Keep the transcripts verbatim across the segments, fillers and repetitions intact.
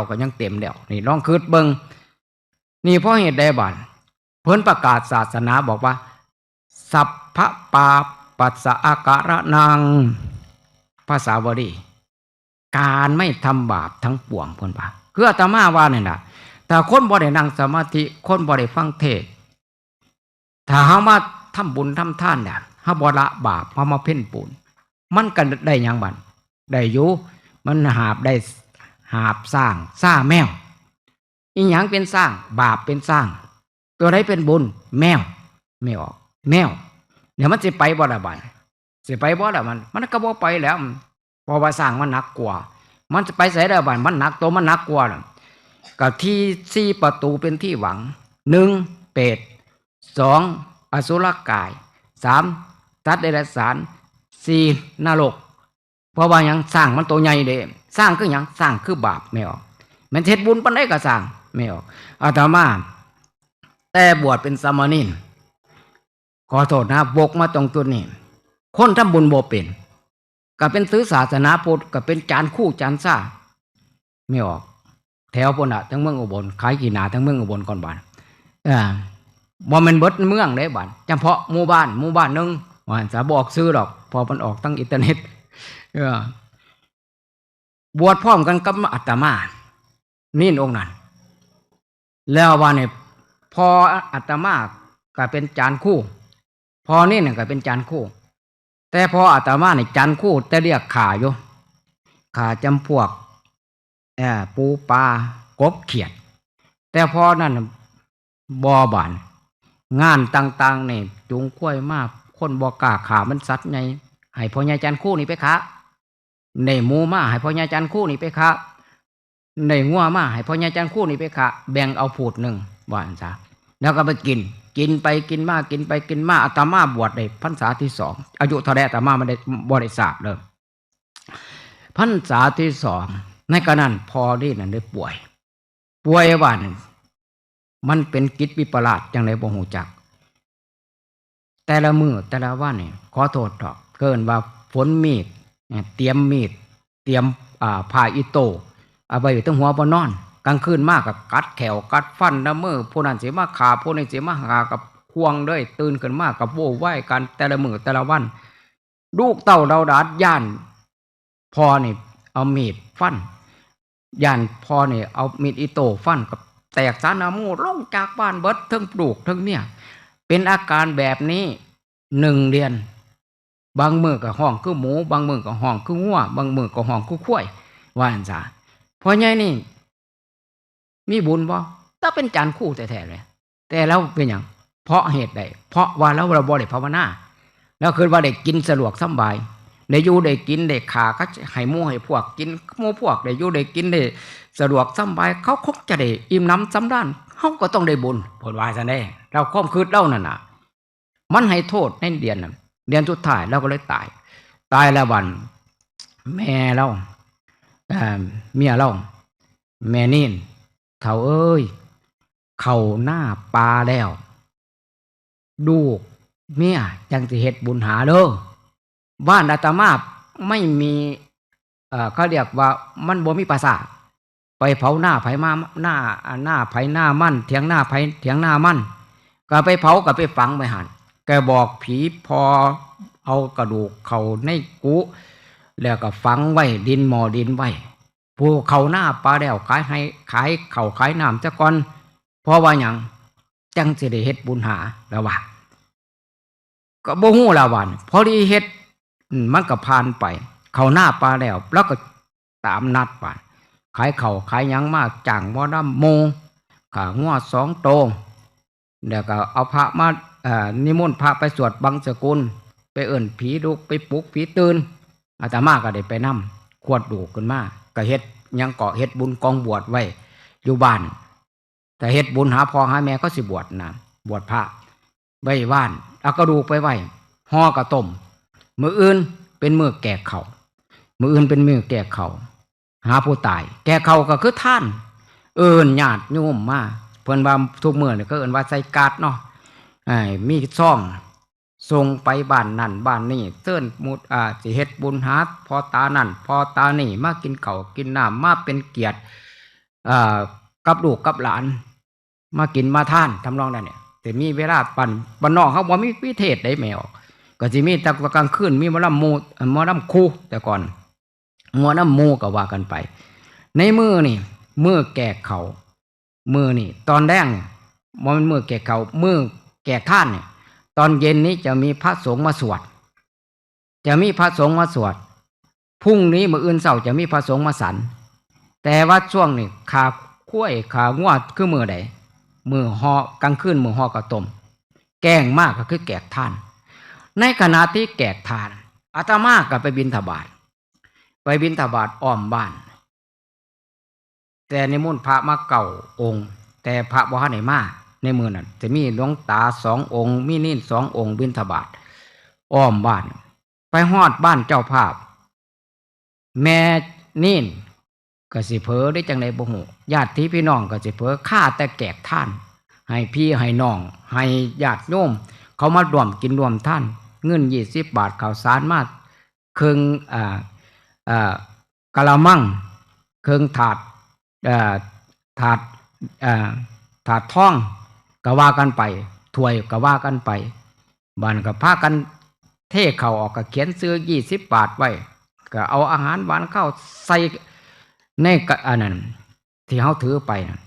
ก็ยังเต็มแล้ว นี่ลองคิดเบิ่ง นี่เพราะเหตุใดบาด เพิ่นประกาศศาสนาบอกว่า สัพพะปาปัสสะอาการะนัง ภาษาบาลี การไม่ทำบาปทั้งปวง เพิ่นว่า คืออาตมาว่านี่ล่ะ ถ้าคนบ่ได้นั่งสมาธิ คนบ่ได้ฟังเทศน์ ถ้าเฮามาทำบุญทำทานเนี่ย เฮาบ่ละบาป เฮามาเพ็ญบุญ มันก็ได้หยังบัด ได้อยู่ มันหาบได้ หาบช้าง ซ่าแมว อีหยังเป็นช้าง บาปเป็นช้าง ตัวใดเป็นบุญ แมว แมว แมว เดี๋ยวมันสิไปบ่ล่ะบัด สิไปบ่ล่ะมัน มันก็บ่ไปแล้ว เพราะว่าช้างมันหนักกว่า มันสิไปไสได้บัด มันหนัก ตัวมันหนักกว่าน่ะ ก็ที่สี่ประตูเป็นที่หวัง หนึ่ง เปรต สอง อสุรกาย สาม สัตว์เดรัจฉาน สี่ นรก เพราะว่าหยัง ช้างมันตัวใหญ่เด้ ช้างคือหยัง ช้างคือบาป แม่นบ่ แม่นเฮ็ดบุญปานใดก็ซ่าง แม่นบ่ อาตมา แต่บวชเป็นสามเณร ขอโทษนะ วกมาตรงจุดนี้ คนทำบุญบ่เป็น ก็เป็นถือศาสนาพุทธ ก็เป็นจารย์ครูจารย์ซ่า แม่นบ่ แถวพุ้นน่ะ ทั้งเมืองอุบล ขายขี้หนาทั้งเมืองอุบลก่อนบาด เออ บ่แม่นเบิดเมืองเด้บาด เฉพาะหมู่บ้าน หมู่บ้านหนึ่ง ว่าซั่นซะ บ่ออกชื่อดอก เพราะมันออกทางอินเทอร์เน็ต เออ บวชพร้อมกันกับอาตมา เณรองค์นั้น แล้วบาดนี้ พ่ออาตมาก็เป็นจารย์ครู พ่อเณรน่ะก็เป็นจารย์ครู แต่พ่ออาตมานี่จารย์ครูแต่เรียกข้าอยู่ ข้าจำพวก เอ่อ ปูปลา กบเขียด แต่พ่อนั้นน่ะบ่บาด งานต่างๆ นี่ จูงควายมา คนบ่กล้าฆ่ามัน สัตว์ใหญ่ ให้พ่อใหญ่จารย์ครูนี่ไปฆ่า ได้หมูมา ให้พ่อใหญ่จารย์ครูนี่ไปฆ่า ได้งัวมา ให้พ่อใหญ่จารย์ครูนี่ไปฆ่า แบ่งเอาพูดหนึ่ง ว่าซั่นซะ แล้วก็ไปกิน กินไปกินมา กินไปกินมา อาตมาบวชได้พรรษาที่สอง อายุเท่าใดอาตมาบ่ได้ บ่ได้ทราบเด้อ พรรษาที่สอง ในขณะนั้นพ่อเณรนั้นได้ป่วย ป่วยว่านั่น มันเป็นกิจวิปลาสจั่งใดบ่ฮู้จัก แต่ละมื้อแต่ละวันนี่ ขอโทษเถาะ เอิ้นว่าฝนมีด เตรียมมีด เตรียม อ่า ผ้าอิโต้ เอาไว้ทั้งหัวบ่นอน กลางคืนมาก็กัดแข้วกัดฟันนะ มื้อผู้นั้นสิมาฆ่า ผู้นี้สิมาฆ่า ก็ห่วงเลย ตื่นขึ้นมาก็โวยวายกันแต่ละมื้อแต่ละวัน ลูกเต้าเหล่าหลานย้านพ่อนี่เอามีดฟัน ย้านพ่อนี่เอามีดอิโต้ฟัน ก็แตกสานามู ลงจากบ้านเบิด ทั้งลูกทั้งเมีย เป็นอาการแบบนี้หนึ่งเดือน บางมื้อก็ฮ้องคือหมู บางมื้อก็ฮ้องคืองัว บางมื้อก็ฮ้องคือควาย ว่าซั่นซะ พ่อใหญ่นี่ มีบุญบ่ แต่เป็นจารย์ครูแท้ๆ เลย แต่ลาวเป็นหยัง เพราะเหตุใด เพราะว่าลาว ลาวบ่ได้ภาวนา ลาวคิดว่าได้กินสะดวกสำบาย ได้อยู่ได้กิน ได้ฆ่าก็ให้หมู่ให้พวกกิน หมู่พวกได้อยู่ได้กิน ได้สะดวกสำบาย เขาคงจะได้อิ่มหนำสำราญ เฮาก็ต้องได้บุญ เพิ่นว่าซั่นเด้ ลาวความคิดลาวนั่นน่ะ มันให้โทษในเดือนน่ะ เดือนสุดท้ายลาวก็เลยตาย ตายแล้วบัด แม่ลาว เอ่อ เมียลาว แม่เณร เฒ่าเอ้ย เข้านาป่าแล้ว ลูกเมียจั่งสิเฮ็ดบุญหาเด้อ บ้านอาตมาไม่มี เอ่อ เขาเรียกว่ามันบ่มีป่าช้า ไปเผานาไผมา นา นาไผนามัน เถียงนาไผเถียงนามัน ก็ไปเผาก็ไปฝังไว้หั่น ก็บอกผี พอเอากระดูกเข้าในกุ แล้วก็ฝังไว้ ดินหม้อดินไว้ ผู้เข้านาป่าแล้ว ขายให้ ขายข้าวขายน้ำซะก่อน เพราะว่าหยัง จั่งสิได้เฮ็ดบุญหา ลาวว่า ก็บ่ฮู้ล่ะว่า พอดีเฮ็ด อืม มันก็ผ่านไป เข้านาป่าแล้ว ลาวก็ตามนัดไป ขายข้าวขายหยังมา จ้างหมอลำหมู่ ฆ่างัวสองโต แล้วก็เอาพระมา เอ่อ นิมนต์พระไปสวดบังสกุล ไปเอิ้นผีลุก ไปปลุกผีตื่น อาตมาก็ได้ไปนำ ขวดดูกขึ้นมา ก็เฮ็ดหยังเกาะ เฮ็ดบุญกองบวชไว้อยู่บ้าน แต่เฮ็ดบุญหาพ่อหาแม่ เขาสิบวชนะ บวชพระ ไว้บ้าน เอากระดูกไปไว้ ห่อข้าวต้ม มื้ออื่นเป็นมื้อแก่ข้าว มื้ออื่นเป็นมื้อแก่ข้าว หาผู้ตาย แก่ข้าวก็คือทาน เอิ้นญาติโยมมา เพิ่นว่าทุกมื้อนี่ก็เอิ้นว่าใส่กาดเนาะ ไอ้ มีซอง ส่งไปบ้านนั่นบ้านนี่ เชิญหมู่ อ่า สิเฮ็ดบุญหาพ่อตานั่นพ่อตานี่ มากินข้าวกินน้ำ มาเป็นเกียรติ อ่า กับลูกกับหลาน มากินมาทานทำนองนั้นเนี่ย แต่มีเวลาปัน บ้านนอกเขาบ่มีพิเทศได้แม่ออก ก็สิมีแต่กลางคืนมีหมอลำหมู่ หมอลำครูแต่ก่อน หมอลำหมู่ก็ว่ากันไป ในมื้อนี่ มื้อแจกข้าว มื้อนี่ตอนแลงเนี่ย บ่แม่นมื้อแจกข้าว มื้อแจกทานเนี่ย ตอนเย็นนี้จะมีพระสงฆ์มาสวด จะมีพระสงฆ์มาสวด พรุ่งนี้มื้ออื่นเช้าจะมีพระสงฆ์มาฉัน แต่ว่าช่วงนี้ขาควายขางัวคือมื้อใด มื้อห่อกลางคืน มื้อห่อข้าวต้ม แกงมากก็คือแจกทาน ในขณะที่แจกทาน อาตมาก็ไปบิณฑบาต ไปบิณฑบาตอ้อมบ้าน แต่นิมนต์พระมาเก้าองค์ แต่พระบ่ทันได้มา ในมื้อนั้นจะมีหลวงตาสององค์ มีเณรสององค์บิณฑบาตอ้อมบ้าน ไปฮอดบ้านเจ้าภาพ แม่เณรก็สิเผลอได้จั่งใดบ่ฮู้ ญาติพี่น้องก็สิเผลอ คาแต่แจกทาน ให้พี่ให้น้อง ให้ญาติโยม เขามาร่วมกินร่วมทาน เงินยี่สิบบาท ข้าวสารมาเครื่อง อ่า อ่า กะละมัง เครื่องถาด เอ่อ ถาด เอ่อ ถาดทอง ก็ว่ากันไป ถ้วยก็ว่ากันไป บาดนี้ก็พากันเทข้าวออก ก็เขียนชื่อยี่สิบบาทไว้ ก็เอาอาหารหวานข้าวใส่ในกะ อันนั้น ที่เฮาถือไปนั่น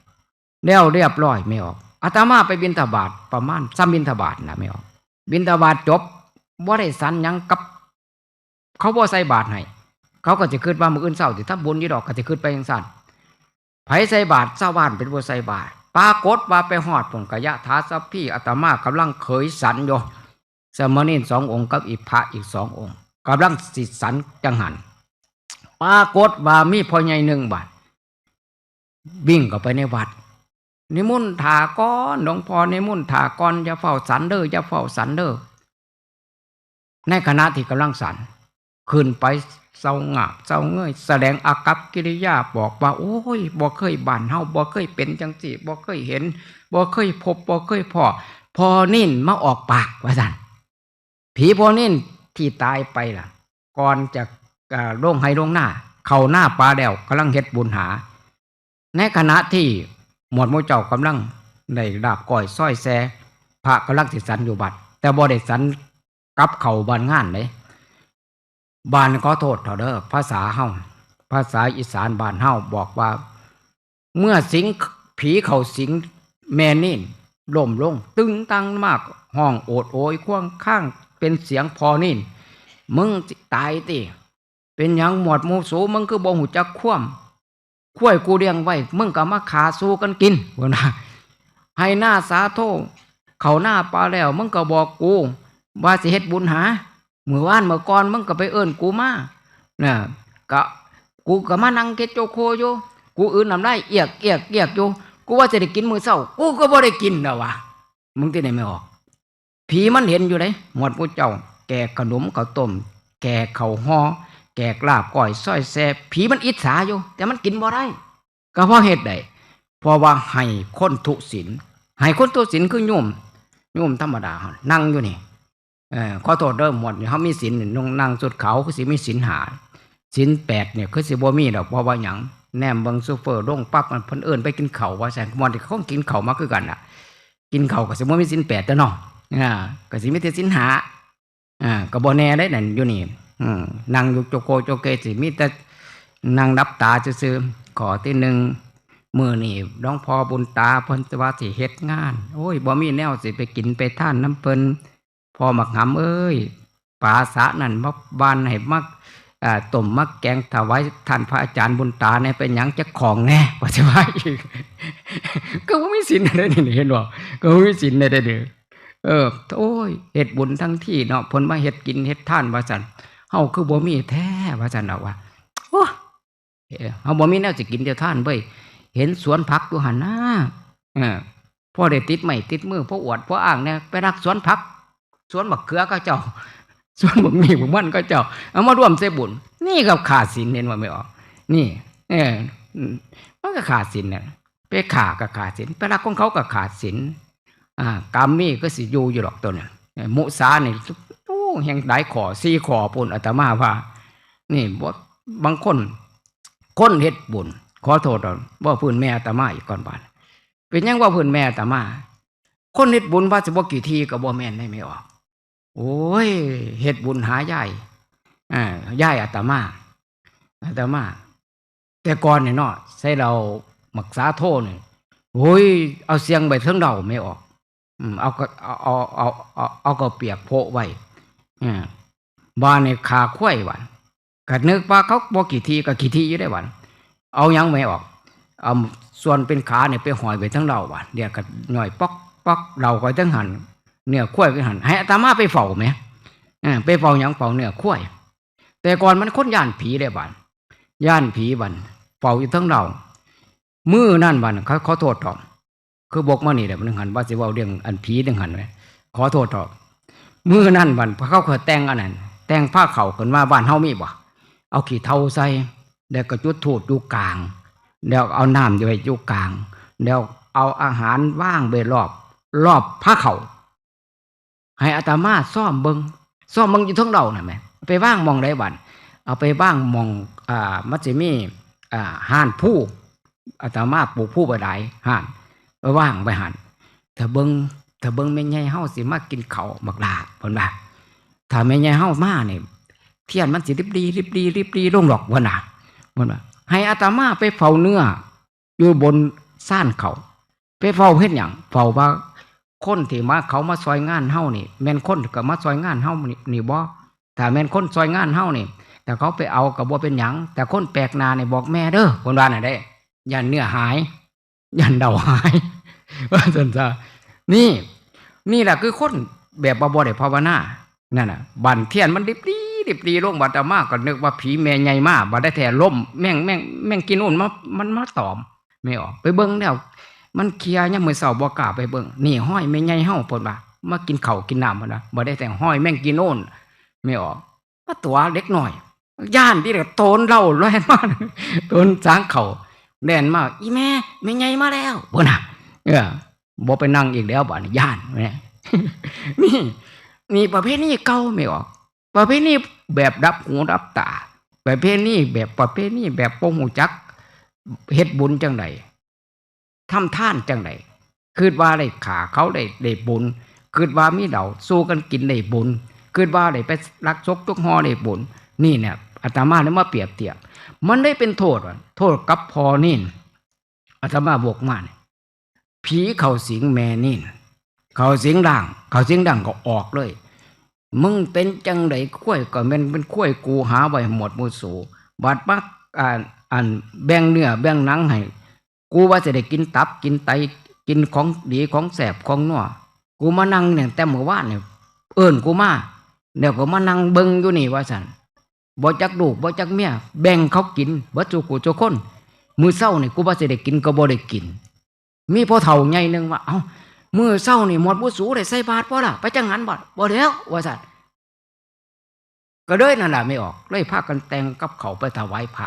แล้วเรียบร้อยแม่ออก อาตมาไปบิณฑบาตประมาณส่ำบิณฑบาตน่ะแม่ออก บิณฑบาตจบ บ่ได้ฉันหยังกับ เขาบ่ใส่บาตรให้ เขาก็สิคิดว่ามื้ออื่นเช้าสิทำบุญอยู่ดอก ก็สิคิดไปจั่งซั้น ไผใส่บาตร ชาวบ้านเป็นผู้ใส่บาตร ปรากฏว่าไปฮอดพุ้น กะยะถาสัพพี อาตมากำลังเขยฉันอยู่ สามเณรสององค์กับอีกพระอีกสององค์ กำลังสิฉันจั่งหั้น ปรากฏว่ามีพ่อใหญ่หนึ่งบาด วิ่งเข้าไปในวัด นิมนต์ถ่าก่อน หลวงพ่อนิมนต์ถ่าก่อน อย่าเฝ้าฉันเด้อ อย่าเฝ้าฉันเด้อ ในขณะที่กำลังฉัน ขึ้นไปเซางาบเซาเงย แสดงอากัปกิริยาบอกว่า โอ้ย บ่เคยบ้านเฮา บ่เคยเป็นจั่งซี้ บ่เคยเห็น บ่เคยพบ บ่เคยพ้อ พ่อเณรมาออกปาก ว่าซั่น ผีพ่อเณรที่ตายไปล่ะ ก่อนจะ เอ่อ ลงไฮ่ลงนา เข้านาป่าแล้ว กำลังเฮ็ดบุญหา ในขณะที่หมวดหมู่เจ้ากำลังได้ลาบก้อยซอยแซ่ พระกำลังสิฉันอยู่บัด แต่บ่ได้ฉันกับข้าวบ้านงานเด้ บ้านขอโทษเถาะเด้อ ภาษาเฮา ภาษาอีสานบ้านเฮาบอกว่า เมื่อสิง ผีเข้าสิงแม่เณร ล้มลง ตึงตังมาก ฮ้องโอดโอยครวญครางเป็นเสียงพ่อเณร มึงสิตายติ เป็นหยังหมวดหมู่สู มึงคือบ่ฮู้จักความ ควายกูเลี้ยงไว้ มึงก็มาฆ่าสู่กันกิน ว่านะ ไฮ่นาสาโท เข้านาป่าแล้ว มึงก็บอกกูว่าสิเฮ็ดบุญหา มื้อวานมื้อก่อนมึงก็ไปเอิ้นกูมา น่ะ ก็ กูก็มานั่งเก็ดโจโคอยู่ กูอืนน้ำลายเอียกเอียกเอียกอยู่ กูว่าสิได้กินมื้อเช้า กูก็บ่ได้กินแล้ววะ มึงที่ไหนไม่ออก ผีมันเห็นอยู่เด้ หมวดหมู่เจ้า แจกขนมข้าวต้ม แจกข้าวห่อ แจกลาบก้อยซอยแซ่ ผีมันอิจฉาอยู่ แต่มันกินบ่ได้ ก็เพราะเหตุใด เพราะว่าให้คนทุศีล ให้คนทุศีลคือโยม โยมธรรมดา นั่งอยู่นี่ เอ่อ ขอโทษเด้อ หมวดนี่เฮามีศีลนี่ นุ่งนั่งชุดขาวคือสิมีศีลห้า ศีลแปดเนี่ยคือสิบ่มีดอก เพราะว่าหยัง แนมเบิ่งโชเฟอร์ลงปั๊บ มันเพิ่นเอิ้นไปกินข้าวว่าซั่น หมวดนี่เขากินข้าวมาคือกันน่ะ กินข้าวก็สิบ่มีศีลแปดแล้วเนาะ อ่า ก็สิมีแต่ศีลห้า อ่า ก็บ่แน่เด้นั่นอยู่นี่ อืม นั่งอยู่โจโกโจเก สิมีแต่นั่งหลับตาซื่อๆ ข้อที่หนึ่ง มื้อนี้หลวงพ่อบุญตาเพิ่นว่าสิเฮ็ดงาน โอ้ย บ่มีแนวสิไปกินไปทานนำเพิ่น พ่อบักหำเอ้ย ปลาสะนั่นมาบ้านให้มา อ่า ต้มมาแกงถวายท่านพระอาจารย์บุญตาแหน่ เป็นหยังจักของแหน่ ว่าสิว่าอีก ก็บ่มีศีลได้นี่ เห็นบ่ ก็บ่มีศีลได้เด้อ เออ โอ้ย เฮ็ดบุญทั้งทีเนาะ เพิ่นมาเฮ็ดกินเฮ็ดทานว่าซั่น เฮาคือบ่มีแท้ว่าซั่นดอกว่า โอ้ เออ เฮาบ่มีแนวสิกินแต่ทานเว้ย เห็นสวนผักอยู่หั่นนา เออ พอได้ติดไม้ติดมือ พออวดพออ้างแหน่ ไปลักสวนผัก สวนบักเขือเขาเจ้า สวนบักหมี่บักมันเขาเจ้า เอามาร่วมใส่บุญ นี่ก็ขาดศีล เห็นบ่แม่ออก นี่ เออ อืม มันก็ขาดศีลน่ะ ไปฆ่าก็ขาดศีล ไปลักของเขาก็ขาดศีล อ่า กามีก็สิอยู่อยู่ดอกตัวเนี่ย เออ มุสานี่ โอ้ แห่งหลายข้อ สี่ข้อพู้น อาตมาว่า นี่บ่ บางคน คนเฮ็ดบุญ ขอโทษดอก เว้าพื้นแม่อาตมาอีกก่อนบาด เป็นหยังเว้าพื้นแม่อาตมา คนเฮ็ดบุญว่าสิบ่ขี้ถี่ก็บ่แม่นได้ แม่ออก โอ้ย เฮ็ดบุญหายาย อ่า ยายอาตมา อาตมา แต่ก่อนนี่เนาะ ใส่เหล้าหมากสาโทนี่ โอ้ย เอาเสียงไปเทิงเหล้า แม่ออก อืม เอาก็ เอา เอา เอา เอา เอาข้าวเปียกโพะไว้ อ่า บาดนี่ฆ่าควายบาด ก็นึกว่าเขาบ่ขี้ถี่ ก็ขี้ถี่อยู่ได้บาด เอาหยัง แม่ออก เอาส่วนเป็นขานี่ไปห้อยไว้เทิงเหล้าบาด เดี๋ยวก็ย่อยป๊อกป๊อก เหล้าก็เทิงหั่น เนื้อควายก็หั่น ให้อาตมาไปเฝ้าแหม อ่า ไปเฝ้าหยัง เฝ้าเนื้อควาย แต่ก่อนมันคนย้านผีเด้บาด ย้านผีบาด เฝ้าอยู่เทิงเหล้า มื้อนั้นบาด เขาขอโทษดอก คือบกมานี่แหละ มันหั่นว่าสิเว้าเรื่องอันผีจั่งหั่นไว้ ขอโทษดอก มื้อนั้นบาด เขาก็แต่งอันนั้น แต่งผ้าเข้าขึ้นมา บ้านเฮามีบ่ เอาขี้เถ้าใส่ แล้วก็จุดธูปอยู่กลาง แล้วเอาน้ำไว้อยู่กลาง แล้วเอาอาหารวางไว้รอบ รอบผ้าเข้า ให้อาตมาซ่อมเบิ่ง ซ่อมเบิ่งอยู่เทิงเหล้านั่นแหม ไปวางหม่องใดบาด เอาไปวางหม่อง อ่า มันสิมี อ่า ฮ้านภู อาตมาปลูกภูไว้หลายฮ้าน ไปวางไว้หั่น ถ้าเบิ่ง ถ้าเบิ่งแม่ใหญ่เฮาสิมากินข้าวบักหล้า เพิ่นว่า ถ้าแม่ใหญ่เฮามานี่ เทียนมันสิริบหรี่ ริบหรี่ ริบหรี่ลงดอก เพิ่นว่า เพิ่นว่า ให้อาตมาไปเฝ้าเนื้อ อยู่บนซานเขา ไปเฝ้าเฮ็ดหยัง เฝ้าว่าคนที่มา เขามาซอยงานเฮานี่ แม่นคนก็มาซอยงานเฮานี่ นี่บ่ ถ้าแม่นคนซอยงานเฮานี่ ถ้าเขาไปเอาก็บ่เป็นหยัง แต่คนแปลกหน้านี่บอกแม่เด้อ เพิ่นว่านั่นเด้ ย้านเนื้อหาย ย้านเหล้าหาย ว่าซั่นซะ นี่ นี่แหละคือคนแบบว่าบ่ได้ภาวนา นั่นน่ะ บาดเทียนมันริบหรี่ ริบหรี่ลง บาดอาตมาก็นึกว่าผีแม่ใหญ่มา บาดได้แท้ลม แม่ง แม่ง แม่งกินนู่นมา มันมาตอม แม่ออก ไปเบิ่งแล้ว มันเคลียร์ ยามมื้อเช้าบ่กล้าไปเบิ่ง นี่ฮอยแม่ใหญ่เฮา เพิ่นว่า มากินข้าวกินน้ำ เพิ่นว่า บาดได้แท้ฮอยแม่งกินนู่น แม่ออก มาตั๋วเด็กน้อย ย้านที่เด็กโตนเหล้าแล่นมา โตนสางเข้า แล่นมา อีแม่ แม่ใหญ่มาแล้ว เพิ่นน่ะ เออ บ่ไปนั่งอีกแล้ว บาดนี้ย้านแหม นี่ นี่ประเพณีเก่า แม่ออก ประเพณีแบบดับหูดับตา ประเพณีแบบ ประเพณีแบบบ่ฮู้จักเฮ็ดบุญจั่งใด ทำทานจั่งใด คิดว่าได้ฆ่าเขาได้ ได้บุญ คิดว่ามีเหล้าสู่กันกินได้บุญ คิดว่าได้ไปลักซกจกฮอได้บุญ นี่เนี่ย อาตมาเลยมาเปรียบเทียบ มันได้เป็นโทษว่ะ โทษกับพ่อนี่ อาตมาบอกมานี่ ผีเข้าสิงแม่นี่ เข้าสิงร่าง เข้าสิงร่างก็ออกเลย มึงเป็นจั่งใด ควายก็แม่นเป็นควายกูหาไว้หมดหมู่สู บาดมา อ่า อันแบ่งเนื้อแบ่งหนังให้ กูว่าสิได้กินตับกินไต กินของดีของแซ่บของนัว กูมานั่งเนี่ยแต่มื้อวานนี่ เอิ้นกูมา แล้วก็มานั่งเบิ่งอยู่นี่ว่าซั่น บ่จักลูกบ่จักเมีย แบ่งเขากินเบิดสู่ผู้สู่คน มื้อเช้านี่กูว่าสิได้กินก็บ่ได้กิน มีพ่อเฒ่าใหญ่หนึ่งว่า เอ้า มื้อเช้านี่หมวดหมู่สูได้ใส่บาตรบ่ล่ะ ไปจังหันบ่ บ่แล้ว ว่าซั่น ก็เลยนั่นล่ะ แม่ออก เลยพากันแต่งกับข้าวไปถวายพระ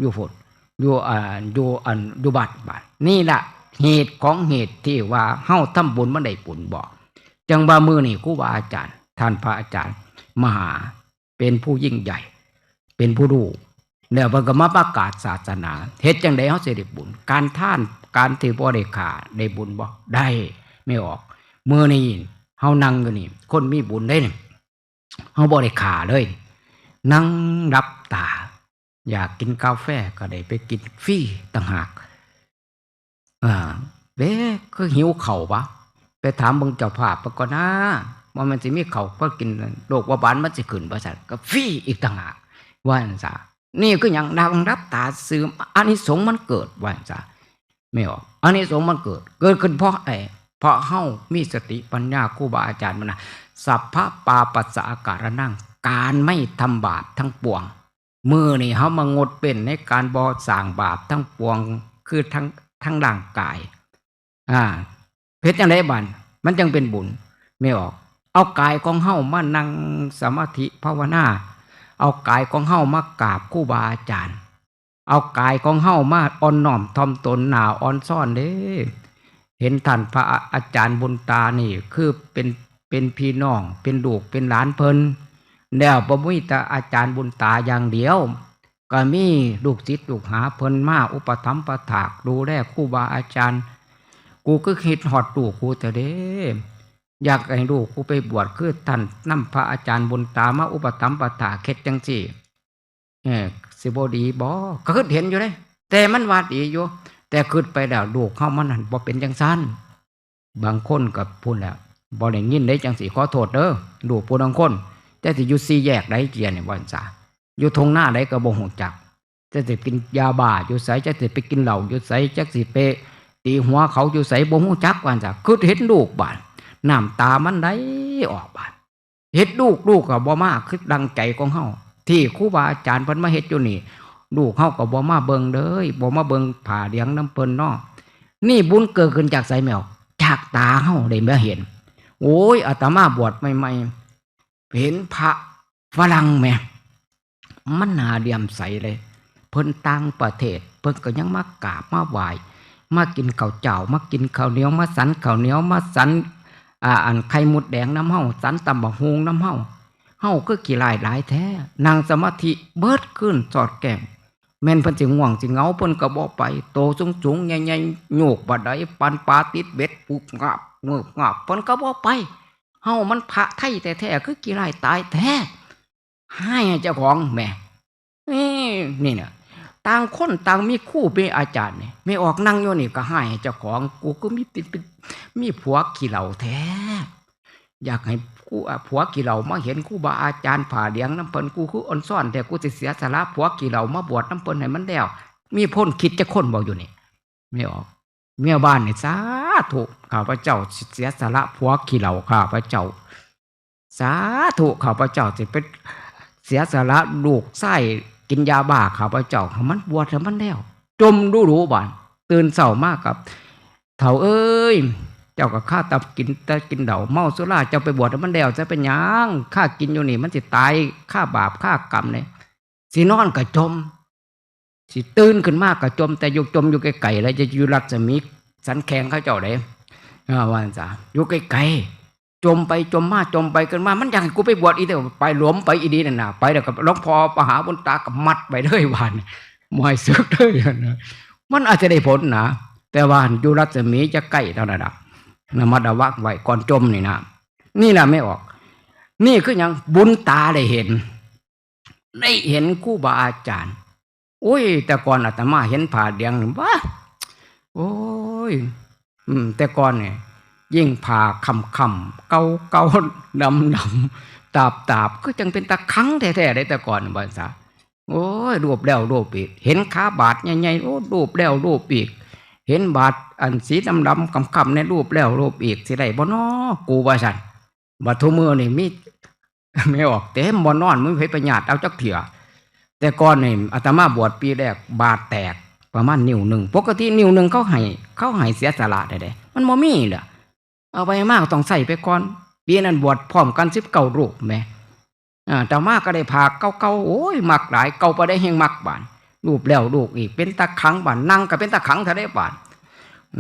อยู่พุ้น อยู่ อ่า อยู่อัน อยู่วัดบาด นี่ล่ะ เหตุของเหตุที่ว่าเฮาทำบุญมันได้บุญบ่ จั่งว่ามื้อนี้ครูบาอาจารย์ ท่านพระอาจารย์มหา เป็นผู้ยิ่งใหญ่ เป็นผู้รู้ แล้วเพิ่นก็มาประกาศศาสนา เฮ็ดจั่งใดเฮาสิได้บุญ การทาน การที่บ่ได้ฆ่า ได้บุญบ่ ได้ แม่ออก มื้อนี้เฮานั่งอยู่นี่ คนมีบุญเด้นี่ เฮาบ่ได้ฆ่าเลย นั่งหลับตา อยากกินกาแฟก็ได้ไปกินฟรีต่างหาก อ่า เอ๊ะ คือหิวข้าววะ ไปถามเบิ่งเจ้าภาพเพิ่นก่อนนะ ว่ามันสิมีข้าวพอกิน โรคเบาหวานมันสิขึ้นบ่ซั่น ก็ฟรีอีกต่างหาก ว่าซั่นซะ นี่คือหยัง นั่งหลับตาซื่อ อานิสงส์มันเกิด ว่าซั่นซะ แม่นบ่ อานิสงส์มันเกิด เกิดขึ้นเพราะไอ้ เพราะเฮามีสติปัญญาครูบาอาจารย์มานะ สัพพะปาปัสสะอาการะนัง การไม่ทำบาปทั้งปวง มื้อนี้เฮามางดเว้นในการบ่สร้างบาปทั้งปวง คือทั้ง ทั้งร่างกาย อ่า เฮ็ดจั่งใดบัด มันจั่งเป็นบุญ แม่นบ่ เอากายของเฮามานั่งสมาธิภาวนา เอากายของเฮามากราบครูบาอาจารย์ เอากายของเฮามาอ่อนน้อมถ่อมตน หน้าอ่อนซ้อนเด้ เห็นท่านพระอาจารย์บุญตานี่ คือเป็น เป็นพี่น้อง เป็นลูก เป็นหลานเพิ่น แล้วบ่มีแต่อาจารย์บุญตาอย่างเดียว ก็มีลูกศิษย์ลูกหาเพิ่นมาอุปถัมภ์ประถากดูแลครูบาอาจารย์ กูคือคิดฮอดลูกกูแท้เด้ อยากให้ลูกกูไปบวชคือท่านนำพระอาจารย์บุญตามาอุปถัมภ์ประถากเฮ็ดจังซี่ เออ สิบ่ดีบ่ ก็คิดเห็นอยู่เด้ แต่มันว่าดีอยู่ แต่คิดไปแล้วลูกเฮามันหั่นบ่เป็นจังซั้น บางคนก็พูดแล้ว บ่ได้ยินได้จังสิขอโทษเด้อ ลูกผู้ลางคน แต่สิอยู่สี่แยกใดเจียนี่ว่าซั่นซะ อยู่ทงนาใดก็บ่ฮู้จัก จักสิกินยาบ้าอยู่ไส จักสิไปกินเหล้าอยู่ไส จักสิไปตีหัวเขาอยู่ไส บ่ฮู้จักว่าซั่นซะ คิดเห็นลูกบาด น้ำตามันไหลออกบาด เฮ็ดลูก ลูกก็บ่มาคือดังใจของเฮา ที่ครูบาอาจารย์เพิ่นมาเฮ็ดอยู่นี่ ลูกเฮาก็บ่มาเบิ่งเลย บ่มาเบิ่งผ้าเหลืองนำเพิ่นเนาะ นี่บุญเกิดขึ้นจากไสแม่ออก จากตาเฮาได้มาเห็น โอ้ย อาตมาบวชใหม่ๆ เห็นพระฝรั่งแหม มันน่าเลื่อมใสเลย เพิ่นต่างประเทศ เพิ่นก็ยังมากราบมาไหว้ มากินข้าวเจ้า มากินข้าวเหนียว มาสันข้าวเหนียว มาสัน อ่า อันไข่มดแดงนำเฮา สันตำบักหุ่งนำเฮา เฮาคือขี้ร้ายหลายแท้ นั่งสมาธิเบิดคืนสอดแกง แม่นเพิ่นสิง่วงสิเหงา เพิ่นก็บ่ไป โตสูงๆ ใหญ่ๆ โยกบ่าใด ปันปลาติดเบ็ด ปุบงาบ งืบงาบ เพิ่นก็บ่ไป เฮามันพระไทยแท้ๆ คือขี้ร้ายตายแท้ ฮ้ายให้เจ้าของแหม เอ้ย นี่น่ะ ต่างคนต่างมีครูมีอาจารย์นี่ แม่ออกนั่งอยู่นี่ก็ฮ้ายให้เจ้าของ กูก็มีเป็น เป็น มีผัวขี้เหล้าแท้ อยากให้กู อ่ะ ผัวขี้เหล้ามาเห็นครูบาอาจารย์ผ้าเหลืองนำเพิ่น กูคืออ่อนซ้อนแท้ กูสิเสียสละผัวขี้เหล้ามาบวชนำเพิ่นให้มันแล้ว มีคนคิดจักคนบ่อยู่นี่ แม่ออก เมียบ้านนี่ สาธุ ข้าพเจ้าสิเสียสละผัวขี้เหล้าข้าพเจ้า สาธุ ข้าพเจ้าสิไปเสียสละลูกชายกินยาบ้าข้าพเจ้า ให้มันบวชให้มันแล้ว จ่มดูดูบาด ตื่นเช้ามากับ เฒ่าเอ้ย เจ้าก็คาแต่กิน แต่กินเหล้า เมาสุรา เจ้าไปบวชให้มันแล้ว จะเป็นหยัง คากินอยู่นี่ มันสิตาย คาบาป คากรรมนี่ สินอนก็จ่ม สิตื่นขึ้นมาก็จ่ม แต่อยู่จ่มอยู่ไกลๆ แล้วจะอยู่รัศมีสันแข้งเขาเจ้าเด้ อ่า ว่าซั่นซะ อยู่ไกลๆ จ่มไปจ่มมา จ่มไปขึ้นมา มันอยากให้กูไปบวชอีกเด้อ ไปหลวมไปอีดีนั่นน่ะ ไปแล้วก็หลวงพ่อมหาบุญตาก็มัดไปเลยบาดนี้ บ่ให้สึกเลยนะ มันอาจจะได้ผลนะ แต่ว่าอยู่รัศมีจะใกล้เท่านั้นน่ะ ระมัดระวังไว้ก่อนจ่มนี่นะ นี่แหละแม่ออก นี่คือหยัง บุญตาได้เห็น ได้เห็นครูบาอาจารย์ โอ้ย แต่ก่อนอาตมาเห็นผ้าเหลืองนี่ ว้า โอ้ย อืม แต่ก่อนนี่ ยิ่งผ้าค่ำๆ เก่าๆ ดำๆ ตาบๆ คือจั่งเป็นตาขลังแท้ๆ เด้ แต่ก่อนว่าซั่นซะ โอ้ย รูปแล้วรูปอีก เห็นขาบาทใหญ่ๆ โอ้ รูปแล้วรูปอีก เห็นบาทอันสีดำๆ ค่ำๆ นี่ รูปแล้วรูปอีก สิได้บ่น้อ กูว่าซั่น บัดทุกมื้อนี่มี แม่ออกเต็ม บ่นอน บ่มีไผไปญาติเอาจักเทื่อ แต่ก่อนนี่อาตมาบวชปีแรก บาทแตกประมาณนิ้วหนึ่ง ปกตินิ้วหนึ่งเขาให้ เขาให้เสียสละได้เด้ มันบ่มีเด้อ เอาไปมาก็ต้องใช้ไปก่อน ปีนั้นบวชพร้อมกันสิบเก้ารูปแหม อ่า อาตมาก็ได้ผ้าเก่าๆ โอ้ย มักหลาย เก่าปานใดแฮ่งมักบาด รูปแล้วรูปอีก เป็นตาขลังบาด นั่งก็เป็นตาขลังเท่าใดบาด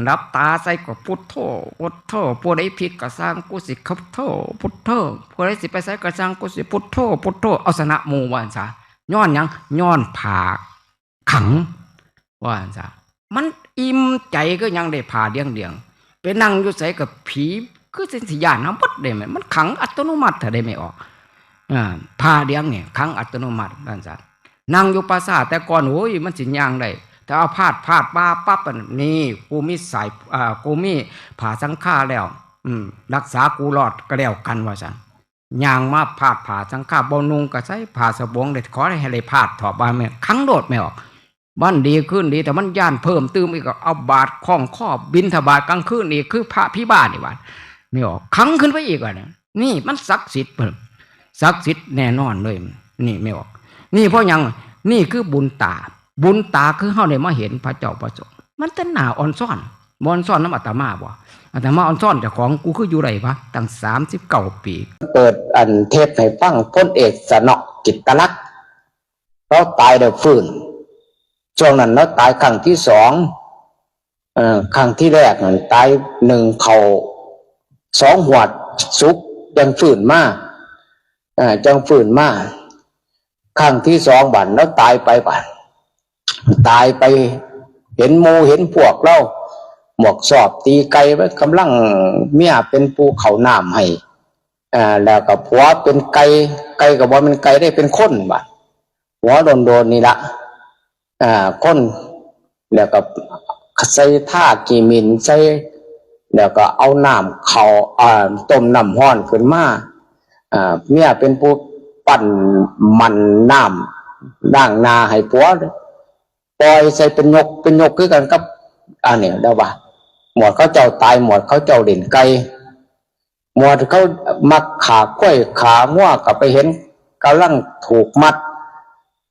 หลับตาใส่ก็พุทโธ พุทโธ ผู้ใดผิดก็ซ่าง กูสิพุทโธ พุทโธ ผู้ใดสิไปไสก็ซ่าง กูสิพุทโธ พุทโธ เอาชนะหมู่ว่าซั่นซะ ย้อนหยัง ย้อนผ้าขลัง ว่าซั่นซะ มันอิ่มใจคือหยัง ได้ผ้าเหลืองๆ ไปนั่งอยู่ไสก็ผีคือสิย้านเฮาเบิดเด้แม่ มันขลังอัตโนมัติเท่าใดแม่ออก อ่า ผ้าเหลืองนี่ขลังอัตโนมัติว่าซั่นซะ นั่งอยู่ป่าช้าแต่ก่อน โอ้ย มันสิย่างได้ แต่เอาพาด พาดมาปั๊บ อันนี้ กูมีสาย อ่า กูมีผ้าสังฆาแล้ว อืม รักษากูรอดก็แล้วกันว่าซั่น ย่างมาพาดผ้าสังฆา บ่นุ่งก็ใส่ผ้าสบง ได้ขอให้ได้พาดเถาะ ว่าแม่นขลังโลดแม่ออก วันดีคืนดี แต่มันย้านเพิ่มเติมอีก ก็เอาบาตรคล้องคอ บิณฑบาตกลางคืนอีก คือพระผีบ้านี่ว่า แม่ออก ขลังขึ้นไปอีกว่าเนี่ย นี่มันศักดิ์สิทธิ์เพิ่น ศักดิ์สิทธิ์แน่นอนเลย นี่แม่ออก นี่เพราะหยัง นี่คือบุญตา บุญตาคือเฮาได้มาเห็นพระเจ้าพระสงฆ์ มันแต่หน้าอ่อนซ้อน บ่อ่อนซ้อนนำอาตมาบ่ อาตมาอ่อนซ้อนเจ้าของ กูคืออยู่ได้วะ ตั้งสามสิบเก้าปี เปิดอันเทปให้ฟัง พลเอกสนอก กิตตลักษณ์ ลาวตายแล้วฟื้น ช่วงนั้นลาวตายครั้งที่สอง เอ่อ ครั้งที่แรกนั่นตายหนึ่งข้าวสองฮวดสุก จั่งฟื้นมา เอ่อ จั่งฟื้นมา ครั้งที่สองบาดแล้วตายไปบาด ตายไป เห็นหมู่เห็นพวกเรา หมวกสอบตีไก่ไว้กำลัง เมียเป็นผู้เข้าน้ำให้ อ่า แล้วก็ผัวเป็นไก่ ไก่ก็บ่แม่นไก่ได้เป็นคนบาด หัวโดนๆนี่ละ อ่า คน แล้วก็ใส่ท่าขี้หมิ่นใส่ แล้วก็เอาน้ำเข้า อ่า ต้มน้ำร้อนขึ้นมา อ่า เมียเป็นผู้ปั้นมันน้ำล้างหน้าให้ผัว ปล่อยใส่เป็นยกเป็นยกคือกันกับ อันนี้แล้วว่า หมวดเขาเจ้าตาย หมวดเขาเจ้าเล่นไก่ หมวดเขามักขาควายขางัวก็ไปเห็นกำลังถูกมัด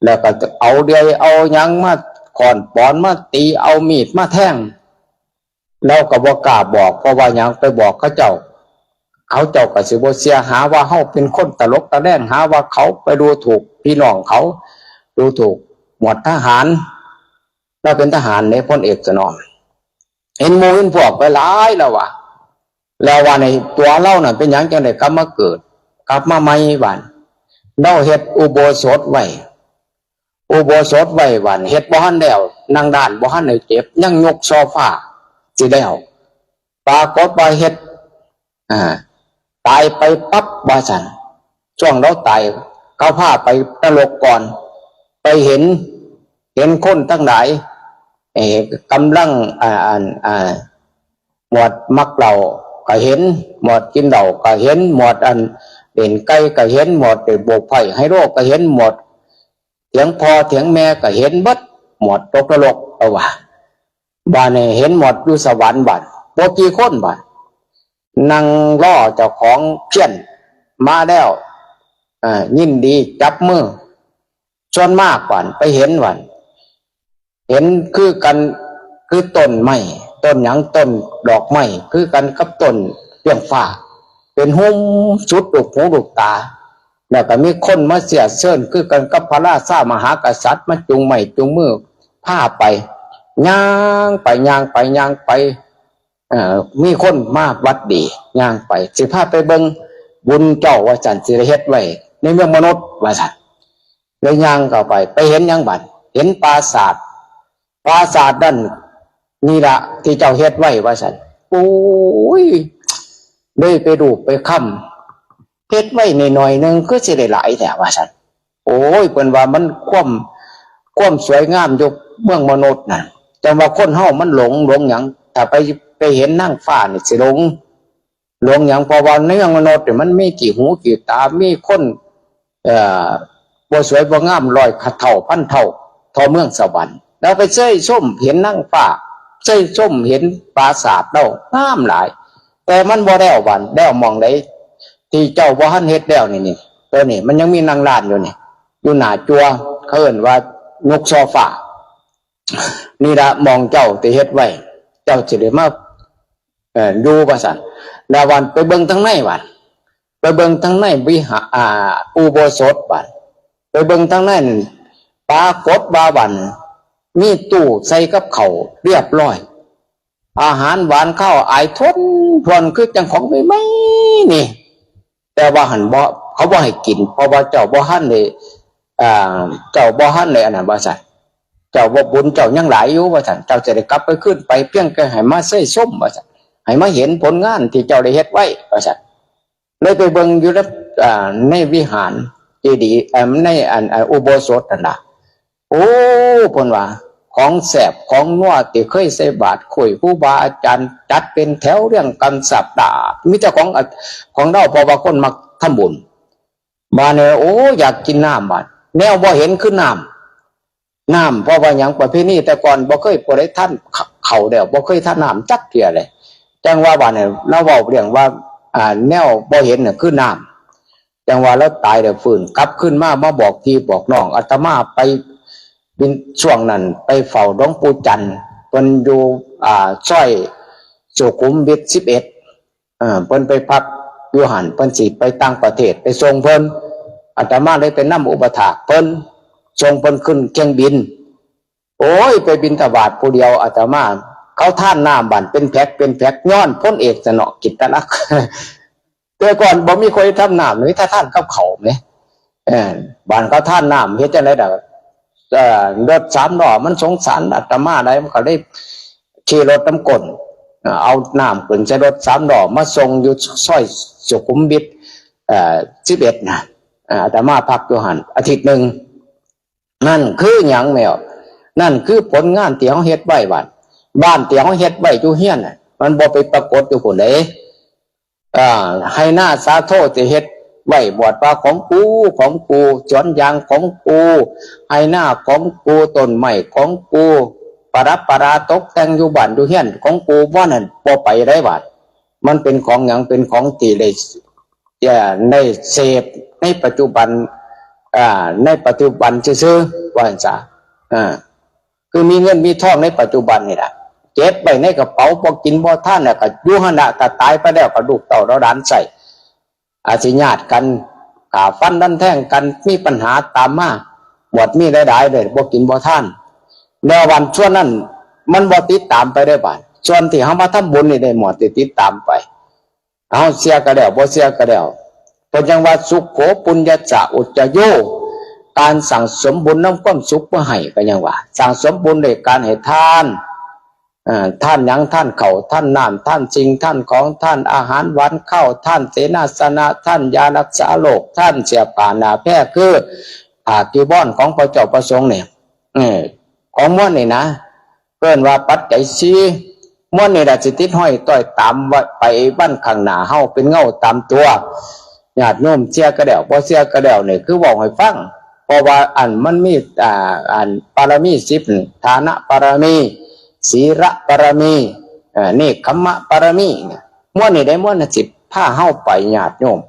แล้วก็เอาเดือยเอาหยังมาค้อนปอนมาตี เอามีดมาแทง เราก็บ่กล้าบอก เพราะว่าหยังไปบอกเขาเจ้า เขาเจ้าก็สิบ่เชื่อ หาว่าเฮาเป็นคนตลกตะแลง หาว่าเขาไปดูถูกพี่น้องเขา ดูถูกหมวดทหาร เราเป็นทหารเนี่ย พลเอกสนอง เห็นหมู่เห็นพวกไปหลายแล้วว่ะ แล้วว่าในตัวเราน่ะเป็นหยังจังได้กลับมาเกิด กลับมาใหม่บาด เราเฮ็ดอุโบสถไว้ อุโบสถไว้บาด เฮ็ดบ่ทันแล้ว นั่งด้านบ่ทันได้เจ็บ ยังยกโซฟาสิแล้ว ปรากฏว่าเฮ็ด อ่า ตายไปปั๊บว่าซั่น ช่วงเราตาย เขาพาไปนรกก่อน ไปเห็น เห็นคนทั้งหลาย เอ่อกำลัง อ่า อ่า อ่า หมวดมักเหล้าก็เห็น หมวดกินเหล้าก็เห็น หมวดอันเล่นไก่ก็เห็น หมวดไปโบกไพ่ไฮโลก็เห็น หมวดเถียงพ่อเถียงแม่ก็เห็นเบิด หมวดตกนรก เอาว่า บาดนี้เห็นหมวดอยู่สวรรค์บาด บ่กี่คนบาด นั่งรอเจ้าของเพี้ยนมาแล้ว อ่า ยินดีจับมือ ส่วนมากบาดไปเห็นบาด เห็นคือกัน คือต้นไม้ ต้นหยัง ต้นดอกไม้ คือกันกับต้นเฟื่องฟ้า เป็นหุ้มสุดลูกหูลูกตา แล้วก็มีคนมาเสียเชิญ คือกันกับพระราชามหากษัตริย์ มาจูงไม้จูงมือพาไป ย่างไปย่างไปย่างไป เอ่อ มีคนมาหวัดดี ย่างไป สิพาไปเบิ่งบุญเจ้าว่าซั่น สิได้เฮ็ดไว้ในเมืองมนุษย์ว่าซั่น เลยย่างเข้าไป ไปเห็นหยังบาด เห็นปราสาท ปราสาทนั่นนี่ละที่เจ้าเฮ็ดไว้ว่าซั่น โอ้ย เลยไปรูปไปคำ เฮ็ดไว้หน่อยๆหนึ่งคือสิได้หลายแท้ว่าซั่น โอ้ย เพิ่นว่ามันความ ความสวยงามอยู่เมืองมนุษย์น่ะ จังว่าคนเฮามันหลง หลงหยัง ถ้าไป ไปเห็นนางฟ้านี่สิหลง หลงหยัง เพราะว่าในเมืองมนุษย์นี่มันมีกี่หูกี่ตา มีคน เอ่อ บ่สวยบ่งามร้อยเท่าพันเท่า เท่าเมืองสวรรค์ แล้วไปเซยชมเห็นนางฟ้า เซยชมเห็นปราสาทเรางามหลาย แต่มันบ่แล้วบาด แล้วหม่องใดที่เจ้าบ่ทันเฮ็ดแล้วนี่ นี่ ตัวนี้มันยังมีนั่งลานอยู่นี่ อยู่หน้าจั่ว เขาเอิ้นว่ายกโซฟา นี่ละหม่องเจ้าที่เฮ็ดไว้ เจ้าสิได้มา เอ่อ อยู่ว่าซั่น แล้วบาดไปเบิ่งทางในบาด ไปเบิ่งทางในวิหาร อ่า อุโบสถบาด ไปเบิ่งทางในนั่น ปรากฏว่าบาดมีตู้ใส่กับข้าวเรียบร้อย อาหารหวานคาวอายทนทวนคือจังของใหม่ๆนี่ แต่ว่าหั่นบ่ เขาบ่ให้กิน เพราะว่าเจ้าบ่ทันได้ อ่า เจ้าบ่ทันได้อันนั้นว่าซั่น เจ้าบ่ บุญเจ้ายังหลายอยู่ว่าซั่น เจ้าจะได้กลับไปคืนไป เพียงแค่ให้มาเซยชมว่าซั่น ให้มาเห็นผลงานที่เจ้าได้เฮ็ดไว้ว่าซั่น เลยไปเบิ่งอยู่ใน อ่า ในวิหารเจดีย์ เอ่อ ในอัน อ่า อุโบสถนั่นน่ะ โอ้ เพิ่นว่า ของแซ่บของนัวที่เคยใส่บาตร คุยครูบาอาจารย์จัดเป็นแถวเรียงกันสัปดาห์ มีแต่ของ ของเรา เพราะว่าคนมักทำบุญ บาดนี้ โอ้ อยากกินน้ำบาด แนวบ่เห็นคือน้ำ น้ำ เพราะว่าหยัง ประเพณีแต่ก่อนบ่เคยผู้ใดทานข้าวแล้ว บ่เคยทานน้ำจักเทื่อเลย จังว่าบาดนี้ เราเว้าเรื่องว่า อ่า แนวบ่เห็นน่ะคือน้ำ จังว่าเราตายแล้วฟื้นกลับคืนมา มาบอกพี่บอกน้อง อาตมาไป เป็นช่วงนั้นไปเฝ้าหลวงปู่จันทร์ เพิ่นอยู่ อ่า ซอยสุขุมวิทสิบเอ็ด เอ่อ เพิ่นไปพักอยู่หั่น เพิ่นสิไปต่างประเทศ ไปส่งเพิ่น อาตมาเลยไปนำอุปถากเพิ่น ส่งเพิ่นขึ้นเครื่องบิน โอ้ย ไปบิณฑบาตผู้เดียวอาตมา เขาทานน้ำบาดเป็นแพ็คเป็นแพ็ค ย้อนพลเอกสนอกิตติลักษณ์ แต่ก่อนบ่มีคนทานน้ำ มีแต่ทานกับข้าวแหม เออ บาดเขาทานน้ำเฮ็ดจั่งใด๋ล่ะ เอ่อ รถสามล้อมันสงสารอาตมาหลาย มันก็เลยขี่รถนำก้น เอ่อ เอาน้ำขึ้นใส่รถสามล้อมาส่งอยู่ซอยสุขุมวิท เอ่อ สิบเอ็ด นะ เอ่อ อาตมาพักอยู่หั่นอาทิตย์หนึ่ง นั่นคือหยังแม่น นั่นคือผลงานที่เฮาเฮ็ดไว้ บ้าน บ้านที่เฮาเฮ็ดไว้อยู่เฮือนน่ะ มันบ่ไปปรากฏอยู่พุ้นเด้ อ่า ไฮ่นาสาโทสิเฮ็ดไว้บอดว่าของกู ของกู สวนยางของกู ไฮ่นาของกู ต้นไม้ของกู ประดับประดาตกแต่งอยู่บ้านอยู่เฮือนของกู บ่ นั่นบ่ไปได้บาด มันเป็นของหยัง เป็นของที่ได้ เอ่อ ได้เสพในปัจจุบัน อ่า ในปัจจุบันซื่อๆ ว่าซั่นซะ อ่า คือมีเงินมีทองในปัจจุบันนี่ล่ะ เก็บไว้ในกระเป๋า บ่กินบ่ทาน แล้วก็อยู่หั่นน่ะ ถ้าตายไปแล้วก็ลูกเต้าเหล่าหลานใช้ อาจสิญาติกัน ฆ่าฟันรันแทงกัน มีปัญหาตามมา หมดมีหลายๆ เลย บ่กินบ่ทาน แล้ววันส่วนนั้นมันบ่ติดตามไปได้บาด ส่วนที่เฮามาทำบุญนี่ได้หมดที่ติดตามไป เอา เชื่อก็แล้ว บ่เชื่อก็แล้ว เพิ่นยังว่า สุขโข ปุญญาจะ อุจจโย การสั่งสมบุญนำความสุขมาให้ ก็ยังว่า สั่งสมบุญด้วยการให้ทาน เอ่อ ทานหยัง ทานข้าว ทานน้ำ ทานสิ่ง ทานของ ทานอาหารหวานคาว ทานเสนาสนะ ทานยารักษาโรค ทานเสื้อผ้าหน้าแพร่ คือผ้าจีวรของพระเจ้าพระสงฆ์เนี่ย เออ ของมวลนี่นะ เอิ้นว่าปัจจัยสี่ มวลนี่ล่ะสิติดห้อยต้อยตามว่าไปวันข้างหน้าเฮาเป็นเงาตามตัว ญาติโยมเชื่อก็แล้ว บ่เชื่อก็แล้ว นี่คือเว้าให้ฟัง เพราะว่าอันมันมี อ่า อันปารมีสิบ ทานปารมี ศีลปารมี เอ่อ เนกขัมมปารมี มวลนี่ได้ มวลน่ะสิพาเฮาไป ญาติโยม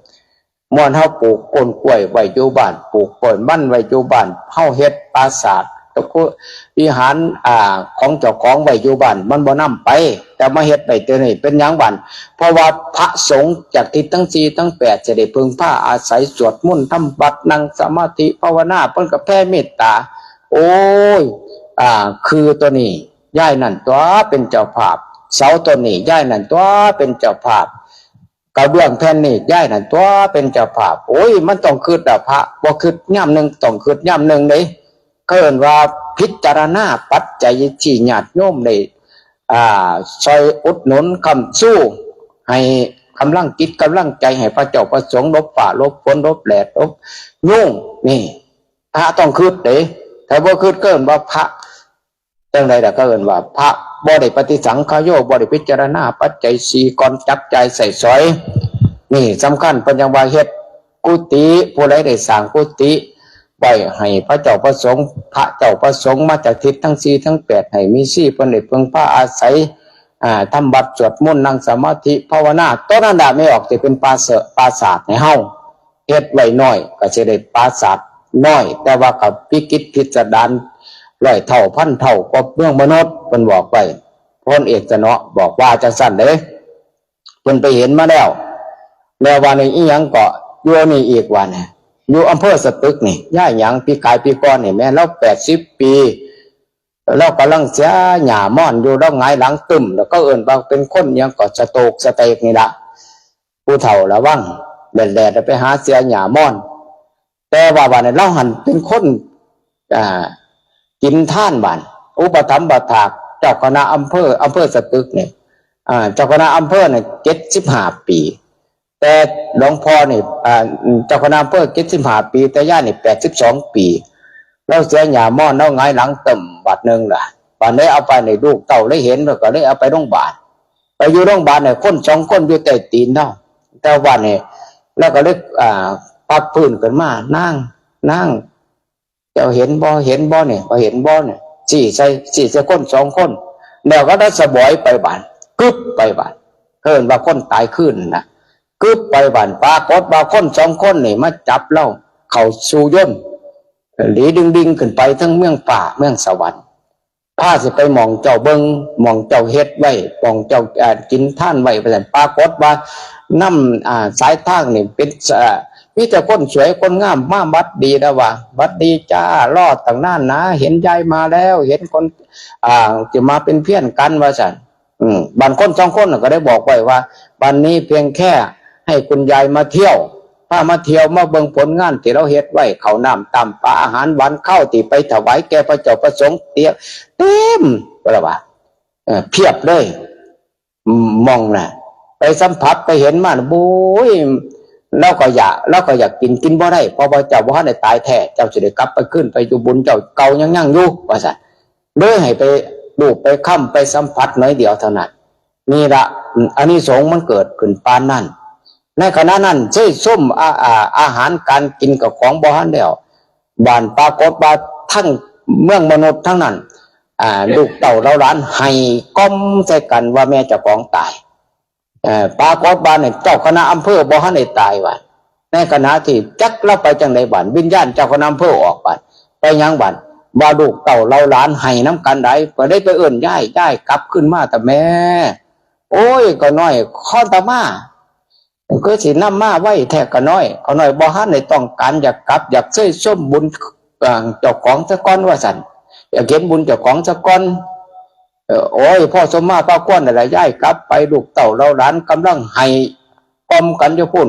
ม่วนเฮาปลูกต้นกล้วยไว้อยู่บ้าน ปลูกกล้วยมันไว้อยู่บ้าน เฮาเฮ็ดปราสาท ตะคุ วิหาร อ่า ของเจ้าของไว้อยู่บ้าน มันบ่นำไป แต่มาเฮ็ดไว้ตัวนี้ เป็นหยังบัด เพราะว่าพระสงฆ์จากทิศทั้งสี่ทั้งแปดจะได้พึ่งพาอาศัย สวดมนต์ทำวัตร นั่งสมาธิภาวนา เพิ่นก็แผ่เมตตา โอ้ย อ่า คือตัวนี้ ยายนั่นตั๊วเป็นเจ้าภาพ เสาต้นนี้ ยายนั่นตั๊วเป็นเจ้าภาพ กระเบื้องแผ่นนี้ ยายนั่นตั๊วเป็นเจ้าภาพ โอ้ย มันต้องคิดอะ พระบ่คิดยามหนึ่ง ต้องคิดยามหนึ่งเด้ เขาเอิ้นว่าพิจารณาปัจจัยที่ญาติโยมได้ อ่า ช่วยอุดหนุนค้ำชู ให้กำลังจิตกำลังใจให้พระเจ้าพระสงฆ์ หลบฟ้าหลบฝน หลบแดดหลบยุง นี่ พระต้องคิดเด้ ถ้าบ่คิดก็เอิ้นว่าพระ จั่งใดล่ะ เขาเอิ้นว่าพระบ่ได้ปฏิสังขโย บ่ได้พิจารณาปัจจัยสี่ก่อนจับจ่ายใช้สอย นี่สำคัญ เพิ่นยังว่าเฮ็ดกุฏิ ผู้ใดได้สร้างกุฏิไว้ให้พระเจ้าพระสงฆ์ พระเจ้าพระสงฆ์มาจากทิศทั้งสี่ทั้งแปด ให้มีสี่เพิ่นได้พึ่งพาอาศัย อ่า ทำวัตรสวดมนต์ นั่งสมาธิภาวนา ต้นนั้นน่ะ แม่ออกสิเป็นปราเสริฐ ปราสาทให้เฮา เฮ็ดไว้น้อยก็สิได้ปราสาทน้อย แต่ว่าก็วิจิตรพิสดารร้อยเท่าพันเท่ากว่าเมืองมนุษย์ เพิ่นบอกไว้ พลเอกสนอบอกว่าจั่งซั้นเด้ เพิ่นไปเห็นมาแล้ว แล้วว่านี่อีหยังก็อยู่นี่อีกว่านี่ อยู่อำเภอสตึกนี่ ยายหยัง ปีกายปีก่อนนี่แม่นลาวแปดสิบปี ลาวกำลังเสียหญ้ามอนอยู่ ลาวหงายหลังตึ้ม แล้วเขาเอิ้นว่าเป็นคนหยังก็สโตรกสเตกนี่ล่ะ ผู้เฒ่าระวัง แดดๆ ไปหาเสียหญ้ามอน แต่ว่าบัดนี้ลาวหั่นเป็นคน อ่า กินทานบาด อุปถัมภ์บัตถากเจ้าคณะอำเภอ อำเภอสตึกนี่ อ่า เจ้าคณะอำเภอนี่เจ็ดสิบห้าปี แต่หลวงพ่อนี่ อ่า เจ้าคณะอำเภอเจ็ดสิบห้าปี แต่ย่านี่แปดสิบสองปี ลาวเสียหญ้ามอน ลาวหงายหลังตึ้มบาดหนึ่งล่ะ บาดนี้เอาไปนี่ลูกเต้าเลยเห็น แล้วก็เลยเอาไปโรงพยาบาล ไปอยู่โรงพยาบาลนี่คนสองคนอยู่ใต้ตีนลาว แต่ว่านี่ ลาวก็เลย อ่า ปรับพื้นขึ้นมา นาง นาง เจ้าเห็นบ่ เห็นบ่นี่ บ่เห็นบ่นี่ ชี้ใส่ ชี้ใส่คนสองคน แล้วก็ได้สบอยไปบาด กึบไปบาด เอิ้นว่าคนตายคืนน่ะ กึบไปบาด ปรากฏว่าคนสองคนนี่มาจับลาวเข้าสู่ยนต์ หลีดึงๆ ขึ้นไปเทิงเมืองฟ้าเมืองสวรรค์ พาสิไปหม่องเจ้าเบิ่ง หม่องเจ้าเฮ็ดไว้ หม่องเจ้า เอ่อ กินทานไว้ ว่าซั่น ปรากฏว่าน้ำ อ่า สายทางนี่เป็น เอ่อ มีแต่คนสวยคนงามมาหวัดดีแล้วว่า หวัดดีจ้า รอตั้งนานนะ เห็นยายมาแล้ว เห็นคน อ่า จะมาเป็นเพื่อนกัน ว่าซั่น อืม บางคนสองคนน่ะก็ได้บอกไว้ว่า วันนี้เพียงแค่ให้คุณยายมาเที่ยว พามาเที่ยวมาเบิ่งผลงานที่เราเฮ็ดไว้ ข้าวน้ำตำปาอาหารหวานคาวที่ไปถวายแก่พระเจ้าพระสงฆ์เตรียมเต็ม บ่ล่ะว่า เออ เพียบเลย อืม มองน่ะ ไปสัมผัสไปเห็นมาน่ะ โอ้ย เราก็อยาก เราก็อยากกิน กินบ่ได้ เพราะว่าเจ้าบ่ทันได้ตายแท้ เจ้าสิได้กลับไปคืนไปอยู่บุญเจ้าเก่ายังๆอยู่ ว่าซั่น เลยให้ไปลูบไปคำไปสัมผัสหน่อยเดียวเท่านั้น นี่ละ อืม อานิสงส์มันเกิดขึ้นปานนั้น ในขณะนั้นเสยส้มอา อา อาหารการกินกับของบ่ทันแล้ว บาดปรากฏว่าทั้งเมืองมนุษย์ทั้งนั้น อ่า ลูกเต้าเหล่าหลานไห้ก้อมใส่กันว่าแม่เจ้าของตาย เอ่อ ปรากฏว่าเนี่ยเจ้าคณะอำเภอบ่ทันได้ตายว่า ในขณะที่จักลาไปจังใดบาด วิญญาณเจ้าคณะอำเภอออกบาด ไปหยังบาด ว่าลูกเต้าเหล่าหลานไห้นำกันใด ก็ได้ไปเอิ้นยาย ยายกลับขึ้นมาแต่แม่ โอ้ย ก็น้อย ขออาตมา คือสินำมาไว้แท้ก็น้อย ก็น้อยบ่ทันได้ต้องการอยากกลับ อยากเสยส้มบุญ เอ่อ เจ้าของซะก่อนว่าซั่น อยากเห็นบุญเจ้าของซะก่อน เออ โอ้ย พ่อสมมาพาควรนั่นแหละ ย้ายกลับไป ลูกเต้าเหล่าหลานกำลังไห้กล่อมกันอยู่พุ้น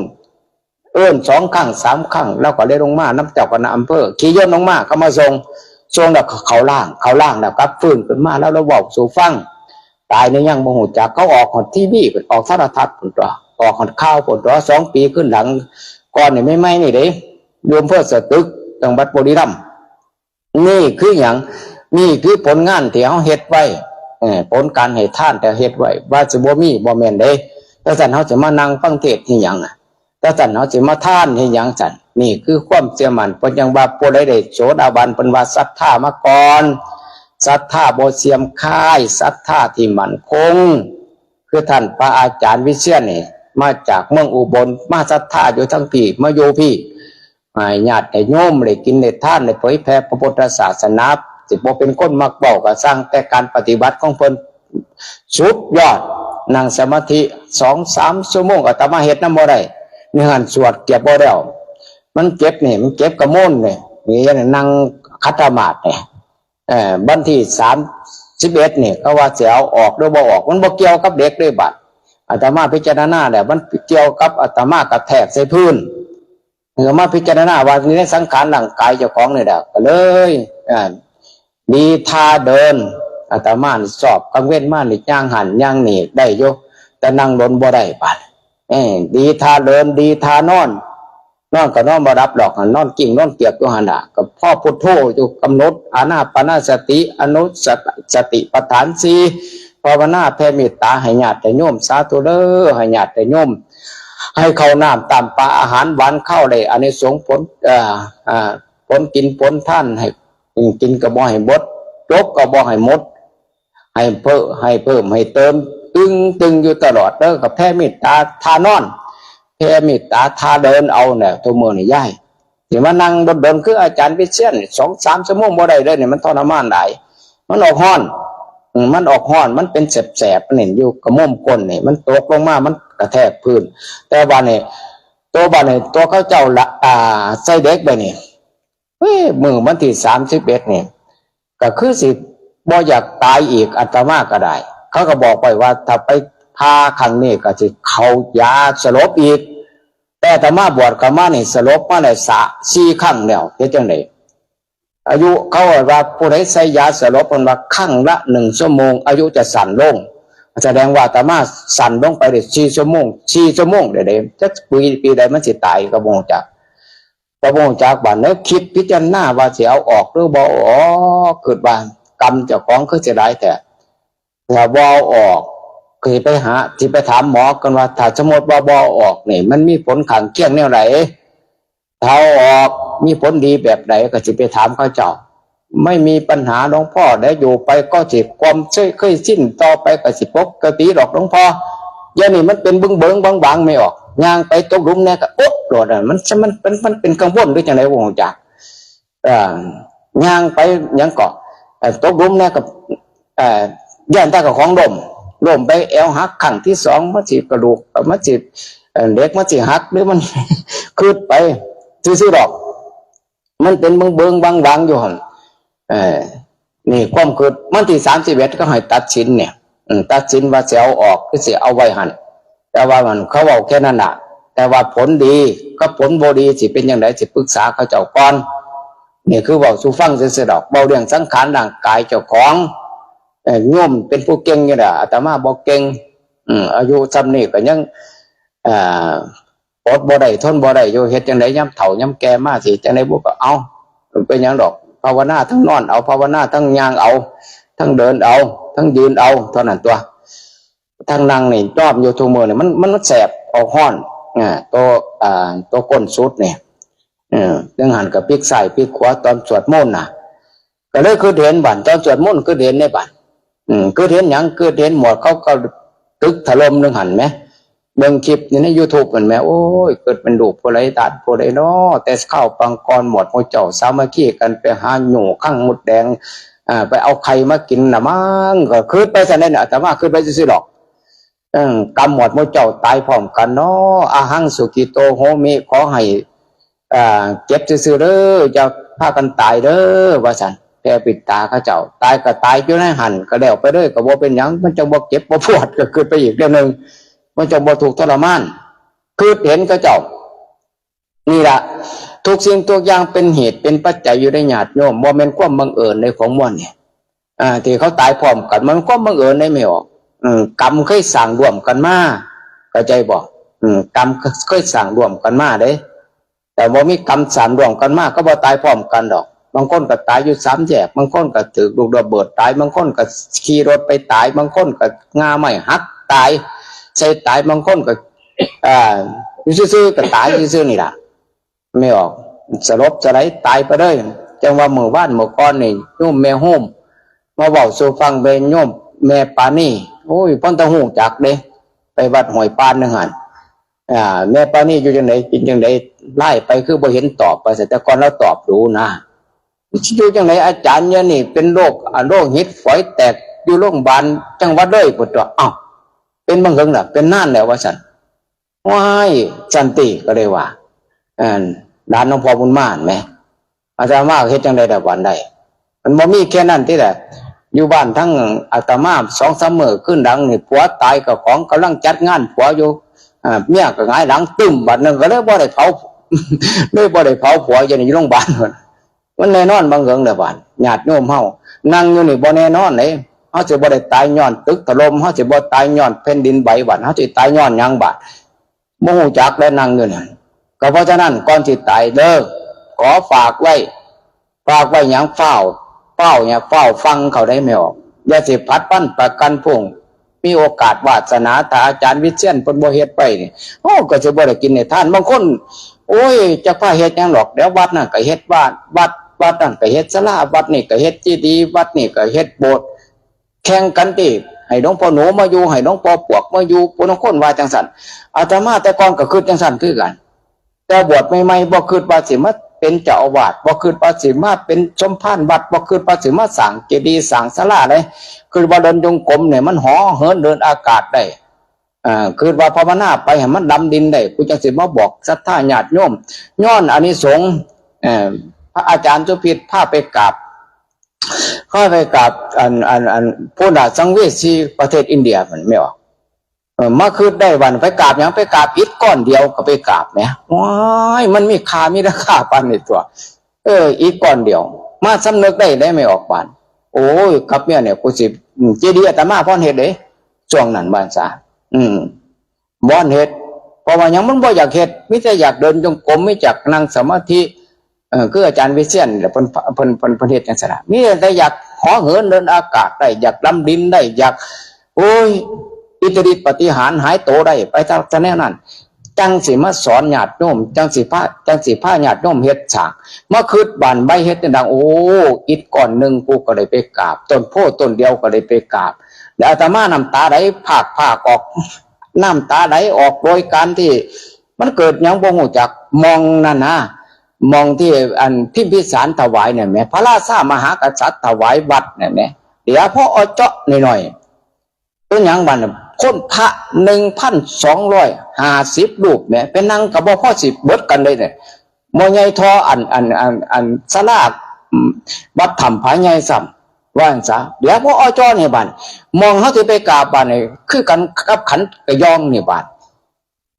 เอิ้นสองครั้งสามครั้ง แล้วก็เลยลงมานำเจ้าคณะอำเภอ ขี่ยนต์ลงมา เขามาส่ง ส่งแล้วเขาล่าง เขาล่างแล้วกลับฟื้นขึ้นมา แล้วเราเว้าสู่ฟัง ตายในยังบ่ฮู้จัก เขาออกฮอดทีวี ออกโทรทัศน์พุ้นตั๊ว ออกฮอดข่าวพุ้นตั๊ว สองปีขึ้นหลัง ก่อนนี่ใหม่ๆนี่เด้ อยู่อำเภอสตึก จังหวัดบุรีรัมย์ นี่คือหยัง นี่คือผลงานที่เฮาเฮ็ดไว้ เอ่อ ผลการให้ทานที่เฮ็ดไว้ ว่าสิบ่มี บ่แม่นเด้ แต่ซั่นเฮาสิมานั่งฟังเทศน์เฮ็ดหยังน่ะ แต่ซั่นเฮาสิมาทานเฮ็ดหยังซั่น นี่คือความเชื่อมั่น เพิ่นจั่งว่าผู้ใดได้โสดาบัน เพิ่นว่าศรัทธามาก่อน ศรัทธาบ่เสื่อมคลาย ศรัทธาที่มั่นคง คือท่านพระอาจารย์วิเชียรนี่ มาจากเมืองอุบล มาศรัทธาอยู่ทั้งพี้ มาอยู่พี้ ให้ญาติโยมได้กินได้ทาน ได้เผยแผ่พระพุทธศาสนา สิบ่เป็นคนมักเว้าก็ซ่าง แต่การปฏิบัติของเพิ่นสุดยอด นั่งสมาธิสองสามชั่วโมง อาตมาเฮ็ดนำบ่ได้ ในหั้นสวดเก็บบ่แล้ว มันเจ็บนี่ มันเจ็บกระโมนนี่ นี่นั่งขัดสมาธินี่ เอ่อ วันที่สามสิบเอ็ดนี่ เขาว่าสิเอาออกหรือบ่ออก มันบ่เกี่ยวกับเด็กเด้บาด อาตมาพิจารณาแล้ว มันเกี่ยวกับอาตมากระแทกใส่พื้น เออ มาพิจารณาว่าในสังขารร่างกายเจ้าของนี่แหละ ก็เลย อ่า ดีท่าเดิน อาตมานี่สอบกลางเว้นมานี่ย่างหั้นย่างนี่ได้อยู่ แต่นั่งโดนบ่ได้บาด เออ ดีท่าเดิน ดีท่านอน นอนก็นอนบ่หลับดอก นอนกิ้งนอนเกียกอยู่หั่นน่ะ ก็พอพุทโธอยู่ กำหนดอานาปานสติ อนุสติ สติปัฏฐานสี่ ภาวนาแผ่เมตตาให้ญาติโยม สาธุเด้อ ให้ญาติโยม ให้ข้าวน้ำตำปาอาหารหวานคาวได้อานิสงส์ผล เอ่อ อ่า ผลกินผลทาน ให้กินก็บ่ให้หมด จกก็บ่ให้หมด ให้เพิ่ม ให้เพิ่ม ให้เติม ตึงตึงอยู่ตลอดเด้อ ก็แผ่เมตตาท่านอน แผ่เมตตาท่าเดินเอาเนี่ย ทุกมื้อนี่ยาย สิมานั่งโดนๆ คืออาจารย์วิเชียรนี่ สองสามชั่วโมงบ่ได้เลยนี่ มันทรมานหลาย มันออกฮ้อน อืม มันออกฮ้อน มันเป็นแสบๆ นี่ อยู่กระโมมก้นนี่ มันตกลงมา มันกระแทกพื้น แต่บาดนี่ ตัวบาดนี่ ตัวเขาเจ้าละ อ่า ใส่เด็กไปนี่ เฮ้ย มื้อวันที่สามสิบเอ็ดนี่ ก็คือสิบ่อยากตายอีก อาตมาก็ได้ เขาก็บอกไว้ว่าถ้าไปผ่าครั้งนี้ก็สิเข้ายาสลบอีก แต่อาตมาบวชเข้ามานี่สลบมาได้สะ สี่ครั้งแล้ว เฮ็ดจั่งใด อายุเขาว่าผู้ใดใส่ยาสลบ เพิ่นว่าครั้งละหนึ่งชั่วโมง อายุจะสั้นลง แสดงว่าอาตมาสั้นลงไปได้สี่ชั่วโมง สี่ชั่วโมงได้เด้ จักปี ปีใดมันสิตายก็บ่ฮู้จัก ก็บ่ฮู้จัก บาดนี้คิดพิจารณาว่าสิเอาออกหรือบ่เอาออก คิดว่ากรรมเจ้าของคือสิหลายแท้ ถ้าบ่เอาออก ก็สิไปหา สิไปถามหมอกันว่า ถ้าสมมติว่าบ่เอาออกนี่ มันมีผลข้างเคียงแนวใด ถ้าเอาออกมีผลดีแบบใด ก็สิไปถามเขาเจ้า ไม่มีปัญหาหลวงพ่อ เดี๋ยวอยู่ไปก็สิความเคย เคยชิน ต่อไปก็สิปกติดอกหลวงพ่อ เดี๋ยวนี้มันเป็นเบิ่งๆ บางๆ ไม่ออก ย่างไปตกหลุมแน่ก็อุ๊บโลดอะ มัน มัน มัน มันเป็นกังวลหรือจั่งใดบ่ฮู้จัก เอ่อ ย่างไปหยังเกาะ เอ่อ ตกหลุมแน่ก็ เอ่อ ย่านแต่เจ้าของล้ม ล้มไปแอวหักครั้งที่สอง มันสิกระดูก มันสิ เอ่อ เหล็กมันสิหัก หรือมัน คิดไปซื่อๆ ดอก มันเป็นเบิ่งๆ บางๆ อยู่หั่น เออ นี่ความคิด วันที่สามสิบเอ็ด ก็ให้ตัดสินเนี่ย อืม ตัดสินว่าสิเอาออกหรือสิเอาไว้หั่น แต่ว่ามัน เขาเว้าแค่นั้นน่ะ แต่ว่าผลดีกับผลบ่ดีสิเป็นจั่งใด สิปรึกษาเขาเจ้าก่อน นี่คือเว้าสู่ฟังซื่อๆดอก เว้าเรื่องสังขารร่างกายเจ้าของ เอ่อ โยมเป็นผู้เก่งอยู่แล้ว อาตมาบ่เก่ง อืม อายุส่ำนี้ก็ยัง เอ่อ อดบ่ได้ทนบ่ได้อยู่ เฮ็ดจั่งใดยามเฒ่ายามแก่มาสิจั่งใดบุ ก็เอา เป็นหยังดอก ภาวนาทั้งนอนเอา ภาวนาทั้งย่างเอา ทั้งเดินเอา ทั้งยืนเอา เท่านั้นตั๊ว ทั้งนั่งนี่ยอมอยู่ทุกมื้อนี่ มัน มันแสบออกฮ้อน อ่า ตัว อ่า ตัวก้นสุดนี่ เออ จั่งหั้นก็พลิกซ้ายพลิกขวาตอนสวดมนต์น่ะ ก็เลยคิดเห็นบัด ตอนสวดมนต์คิดเห็นในบัด อืม คิดเห็นหยัง คิดเห็นหมวดเขาก็ตึกถล่มหนึ่งหั้นแหม เบิ่งคลิปอยู่ในยูทูบหั้นแหม โอ้ย เกิดเป็นลูกผู้ใดหลานผู้ใดน้อ แต่คราวปางก่อนหมวดหมู่เจ้าสามัคคีกันไปหาหยูคังมดแดง อ่า ไปเอาไข่มากินน่ะมั้ง ก็คิดไปซั่นเด้ อาตมาคิดไปซื่อๆดอก เออ กรรมหมวดหมู่เจ้าตายพร้อมกันเนาะ อหังสุขิโตโหมิ ขอให้ อ่า เจ็บซื่อๆเด้อ อย่าพากันตายเด้อ ว่าซั่น แผ่ปิดตาเขาเจ้า ตายก็ตายอยู่ในหั่น ก็แล้วไปเลย ก็บ่เป็นหยัง มันจั่งบ่เจ็บบ่ปวด ก็คิดไปอีกเรื่องหนึ่ง มันจั่งบ่ทุกข์ทรมาน คิดเห็นเขาเจ้า นี่ล่ะ ทุกสิ่งทุกอย่างเป็นเหตุเป็นปัจจัยอยู่ในญาติโยม บ่แม่นความบังเอิญในของมวลนี่ อ่า ที่เขาตายพร้อมกัน มันความบังเอิญได้ไม่ออก อืม กรรมเคยสร้างร่วมกันมา เข้าใจบ่ อืม กรรมเคยสร้างร่วมกันมาเด้ แต่บ่มีกรรมสร้างร่วมกันมา ก็บ่ตายพร้อมกันดอก บางคนก็ตายอยู่สามแยก บางคนก็ถูกลูกระเบิดตาย บางคนก็ขี่รถไปตาย บางคนก็ง่าไม้หักตาย ใส่ตาย บางคนก็ อ่า อยู่ซื่อๆก็ตายซื่อๆนี่ล่ะ ไม่ออก สลบสลายตายไปเลย จั่งว่ามื้อวานมื้อก่อนนี่ โยมแม่โฮม มาเว้าสู่ฟัง แม่โยมแม่ปานี โอ้ย เพิ่นตาฮู้จักเด้ ไปวัดห้วยปานนึงหั่น อ่า แม่ปานีอยู่จั่งใด กินจั่งใด ไลน์ไปคือบ่เห็นตอบ ว่าซั่น แต่ก่อนลาวตอบดูนะ อยู่จั่งใด อาจารย์เนี่ยนี่เป็นโรค อ่า โรคหิดฝอยแตก อยู่โรงพยาบาลจังหวัดเลยพุ้นตั๊ว เอ้า เป็นบักเหิงล่ะ เป็นนานแล้ว ว่าซั่น ว้าย ซั่นติ ก็เลยว่า อัน หลานหลวงพ่อบุญมาหั่นแหม อาตมาเฮ็ดจั่งใดล่ะบัดใด มันบ่มีแค่นั้นติล่ะ อยู่บ้านทั้งอาตมาสองสามมื้อ คืนหลังนี่ผัวตาย ก็ของกำลังจัดงานผัวอยู่ อ่า เมียก็หงายหลังตึ้ม บัดนั้นก็เลยบ่ได้เผา เลยบ่ได้เผาผัว อยู่นี่อยู่โรงพยาบาล มันแน่นอนบักเหิงเด้อบาด ญาติโยมเฮา นั่งอยู่นี่บ่แน่นอนเด้ เฮาสิบ่ได้ตายย้อนตึกถล่ม เฮาสิบ่ตายย้อนแผ่นดินไหวบาด เฮาสิตายย้อนหยังบาด บ่ฮู้จักได้นั่งอยู่นั่น ก็เพราะฉะนั้นก่อนสิตายเด้อ ขอฝากไว้ ฝากไว้หยัง ฟ้าว ฟ้าวหยัง ฟ้าวฟังเขาได้ไม่ออก อย่าสิผัดวันประกันพรุ่ง มีโอกาสวาสนา ถ้าอาจารย์วิเชียรเพิ่นบ่เฮ็ดไปนี่ โอ้ ก็สิบ่ได้กินได้ทาน บางคน โอ้ย จักพาเฮ็ดหยังดอก เดี๋ยววัดนั่นก็เฮ็ดวัด วัด วัดนั่นก็เฮ็ดศาลา วัดนี่ก็เฮ็ดเจดีย์ วัดนี่ก็เฮ็ดโบสถ์ แข่งกันติ ให้หลวงพ่อหนูมาอยู่ ให้หลวงพ่อปวกมาอยู่ ผู้ลางคนว่าจั่งซั่น อาตมาแต่ก่อนก็คิดจั่งซั่นคือกัน แต่บวชใหม่ๆ บ่คิดว่าสิมาเป็นเจ้าอาวาส บ่คิดว่าสิมาเป็นสมภารวัด บ่คิดว่าสิมาสร้างเจดีย์สร้างศาลาเลย คิดว่าเดินจงกรมเนี่ยมันเหาะเหินเดินอากาศได้ อ่า คิดว่าภาวนาไปให้มันดำดินได้ กูจั่งสิมาบอกศรัทธาญาติโยม ย้อนอานิสงส์ เอ่อ พระอาจารย์สุพิษพาไปกราบ พาไปกราบ อัน อัน อัน พุทธสังเวสีประเทศอินเดีย มันไม่ออก เออ มาคิดได้วันไปกราบหยัง ไปกราบอิฐก้อนเดียวก็ไปกราบแหม ว้าย มันมีค่ามีราคาปานนี้ตั๊ว เออ อิฐก้อนเดียว มาสำนึกได้ ได้ไม่ออกบาด โอ้ย กับเมียเนี่ย กูสิ อืม เจดีย์อาตมาพรเฮ็ดเด้ ช่วงนั้นบ้านซา อืม บ่อนเฮ็ด เพราะว่าหยัง มันบ่อยากเฮ็ด มีแต่อยากเดินจงกรม มีแต่อยากนั่งสมาธิ เออ คืออาจารย์วิเชียรนี่แหละ เพิ่น เพิ่น เพิ่น เพิ่นเฮ็ดจั่งซั่นล่ะ มีแต่อยากเหาะเหินเดินอากาศได้ อยากดำดินได้ อยาก โอ้ย อิทธิฤทธิ์ปาฏิหาริย์หายโตได้ ไปทางแนวนั้น จั่งสิมาสอนญาติโยม จั่งสิพา จั่งสิพาญาติโยมเฮ็ดสร้าง มาคิดบ้านใบเฮ็ดจั่งดัง โอ้ อิฐก้อนหนึ่งกูก็ได้ไปกราบ ต้นโพธิ์ต้นเดียวก็ได้ไปกราบ แล้วอาตมาน้ำตาไหลพรากๆออก น้ำตาไหลออกโดยการที่มันเกิดหยังบ่ฮู้จัก หม่องนั่นนะ หม่องที่อันพิมพิสารถวายเนี่ยแหม พระราชามหากษัตริย์ถวายวัดเนี่ยแหม เดี๋ยวพอเอาเจาะหน่อยๆ เป็นหยังบัดน่ะ คนพระหนึ่งพันสองร้อยห้าสิบรูปแหม ไปนั่งก็บ่พอสิเบิดกันเลยเนี่ย บ่ใหญ่เท่าอัน อัน อัน อันศาลา อืม วัดถ้ำผาใหญ่ซ้ำ ว่าจั่งซะ เดี๋ยวพอเอาเจาะนี่บัด หม่องเฮาสิไปกราบบัดนี่ คือกันกับขันกะยองนี่บัด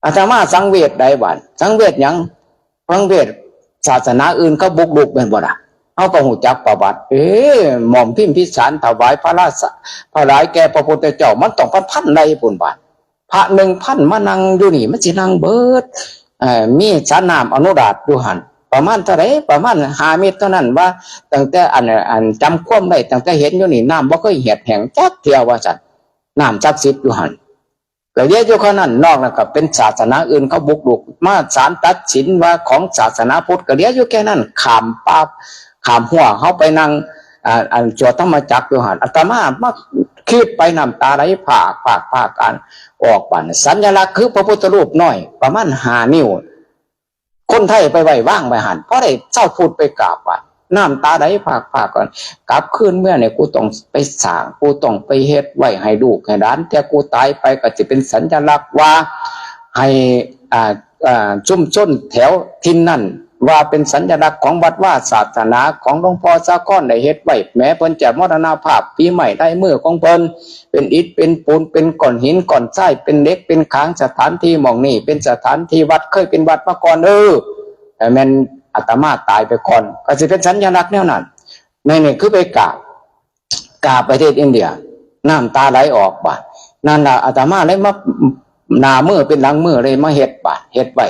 อาตมาสังเวชได้บาด สังเวชหยัง สังเวชศาสนาอื่นเขาบุกรุกแม่นบ่ล่ะ เฮาก็ฮู้จักประวัติ เอ้ หม่อมพิมพิสารถวายพระราช ถวายแก่พระพุทธเจ้า มันต้องพันพันในพุ้นบาด พระหนึ่งพันมานั่งอยู่นี่ มันสินั่งเบิด เอ่อ มีสระน้ำอนุราชอยู่หั่น ประมาณเท่าใด ประมาณห้าเมตรเท่านั้น ว่าตั้งแต่อัน อันจำความได้ ตั้งแต่เห็นอยู่นี่ น้ำบ่เคยเหือดแห้งจักเทื่อว่าซั่น น้ำศักดิ์สิทธิ์อยู่หั่น ก็เหลืออยู่แค่นั้น นอกนั้นก็เป็นศาสนาอื่นเขาบุกรุกมา ศาลตัดสินว่าของศาสนาพุทธ ก็เหลืออยู่แค่นั้น ข้ามป่า ข้ามห้วย เฮาไปนั่ง อ่า อันสวดธรรมจักรอยู่หั่น อาตมามาคิดไปน้ำตาไหลพรากพรากพรากกันออกบาด สัญลักษณ์คือพระพุทธรูปน้อยประมาณห้านิ้ว คนไทยไปไว้วางไว้หั่น พอได้ชาวพุทธไปกราบไหว้ น้ำตาไหลพรากพรากกัน กลับคืนเมือนี่ กูต้องไปสร้าง กูต้องไปเฮ็ดไว้ให้ลูกให้หลาน แต่กูตายไปก็สิเป็นสัญลักษณ์ว่า ให้ อ่า อ่า ชุมชนแถวถิ่นนั่น ว่าเป็นสัญลักษณ์ของวัดวาศาสนาของหลวงพ่อสาครได้เฮ็ดไว้ แม้เพิ่นจะมรณภาพ ฝีไม้ลายมือของเพิ่น เป็นอิฐเป็นปูน เป็นก้อนหินก้อนทราย เป็นเหล็กเป็นขาง สถานที่หม่องนี้เป็นสถานที่วัด เคยเป็นวัดมาก่อนเด้อ แต่แม่นอาตมาตายไปก่อน ก็สิเป็นสัญลักษณ์แนวนั้น ในนี่คือไปกราบ กราบประเทศอินเดีย น้ำตาไหลออกบาด นั่นล่ะ อาตมาเลยมา หน้ามือเป็นหลังมือเลยมาเฮ็ดบาด เฮ็ดไว้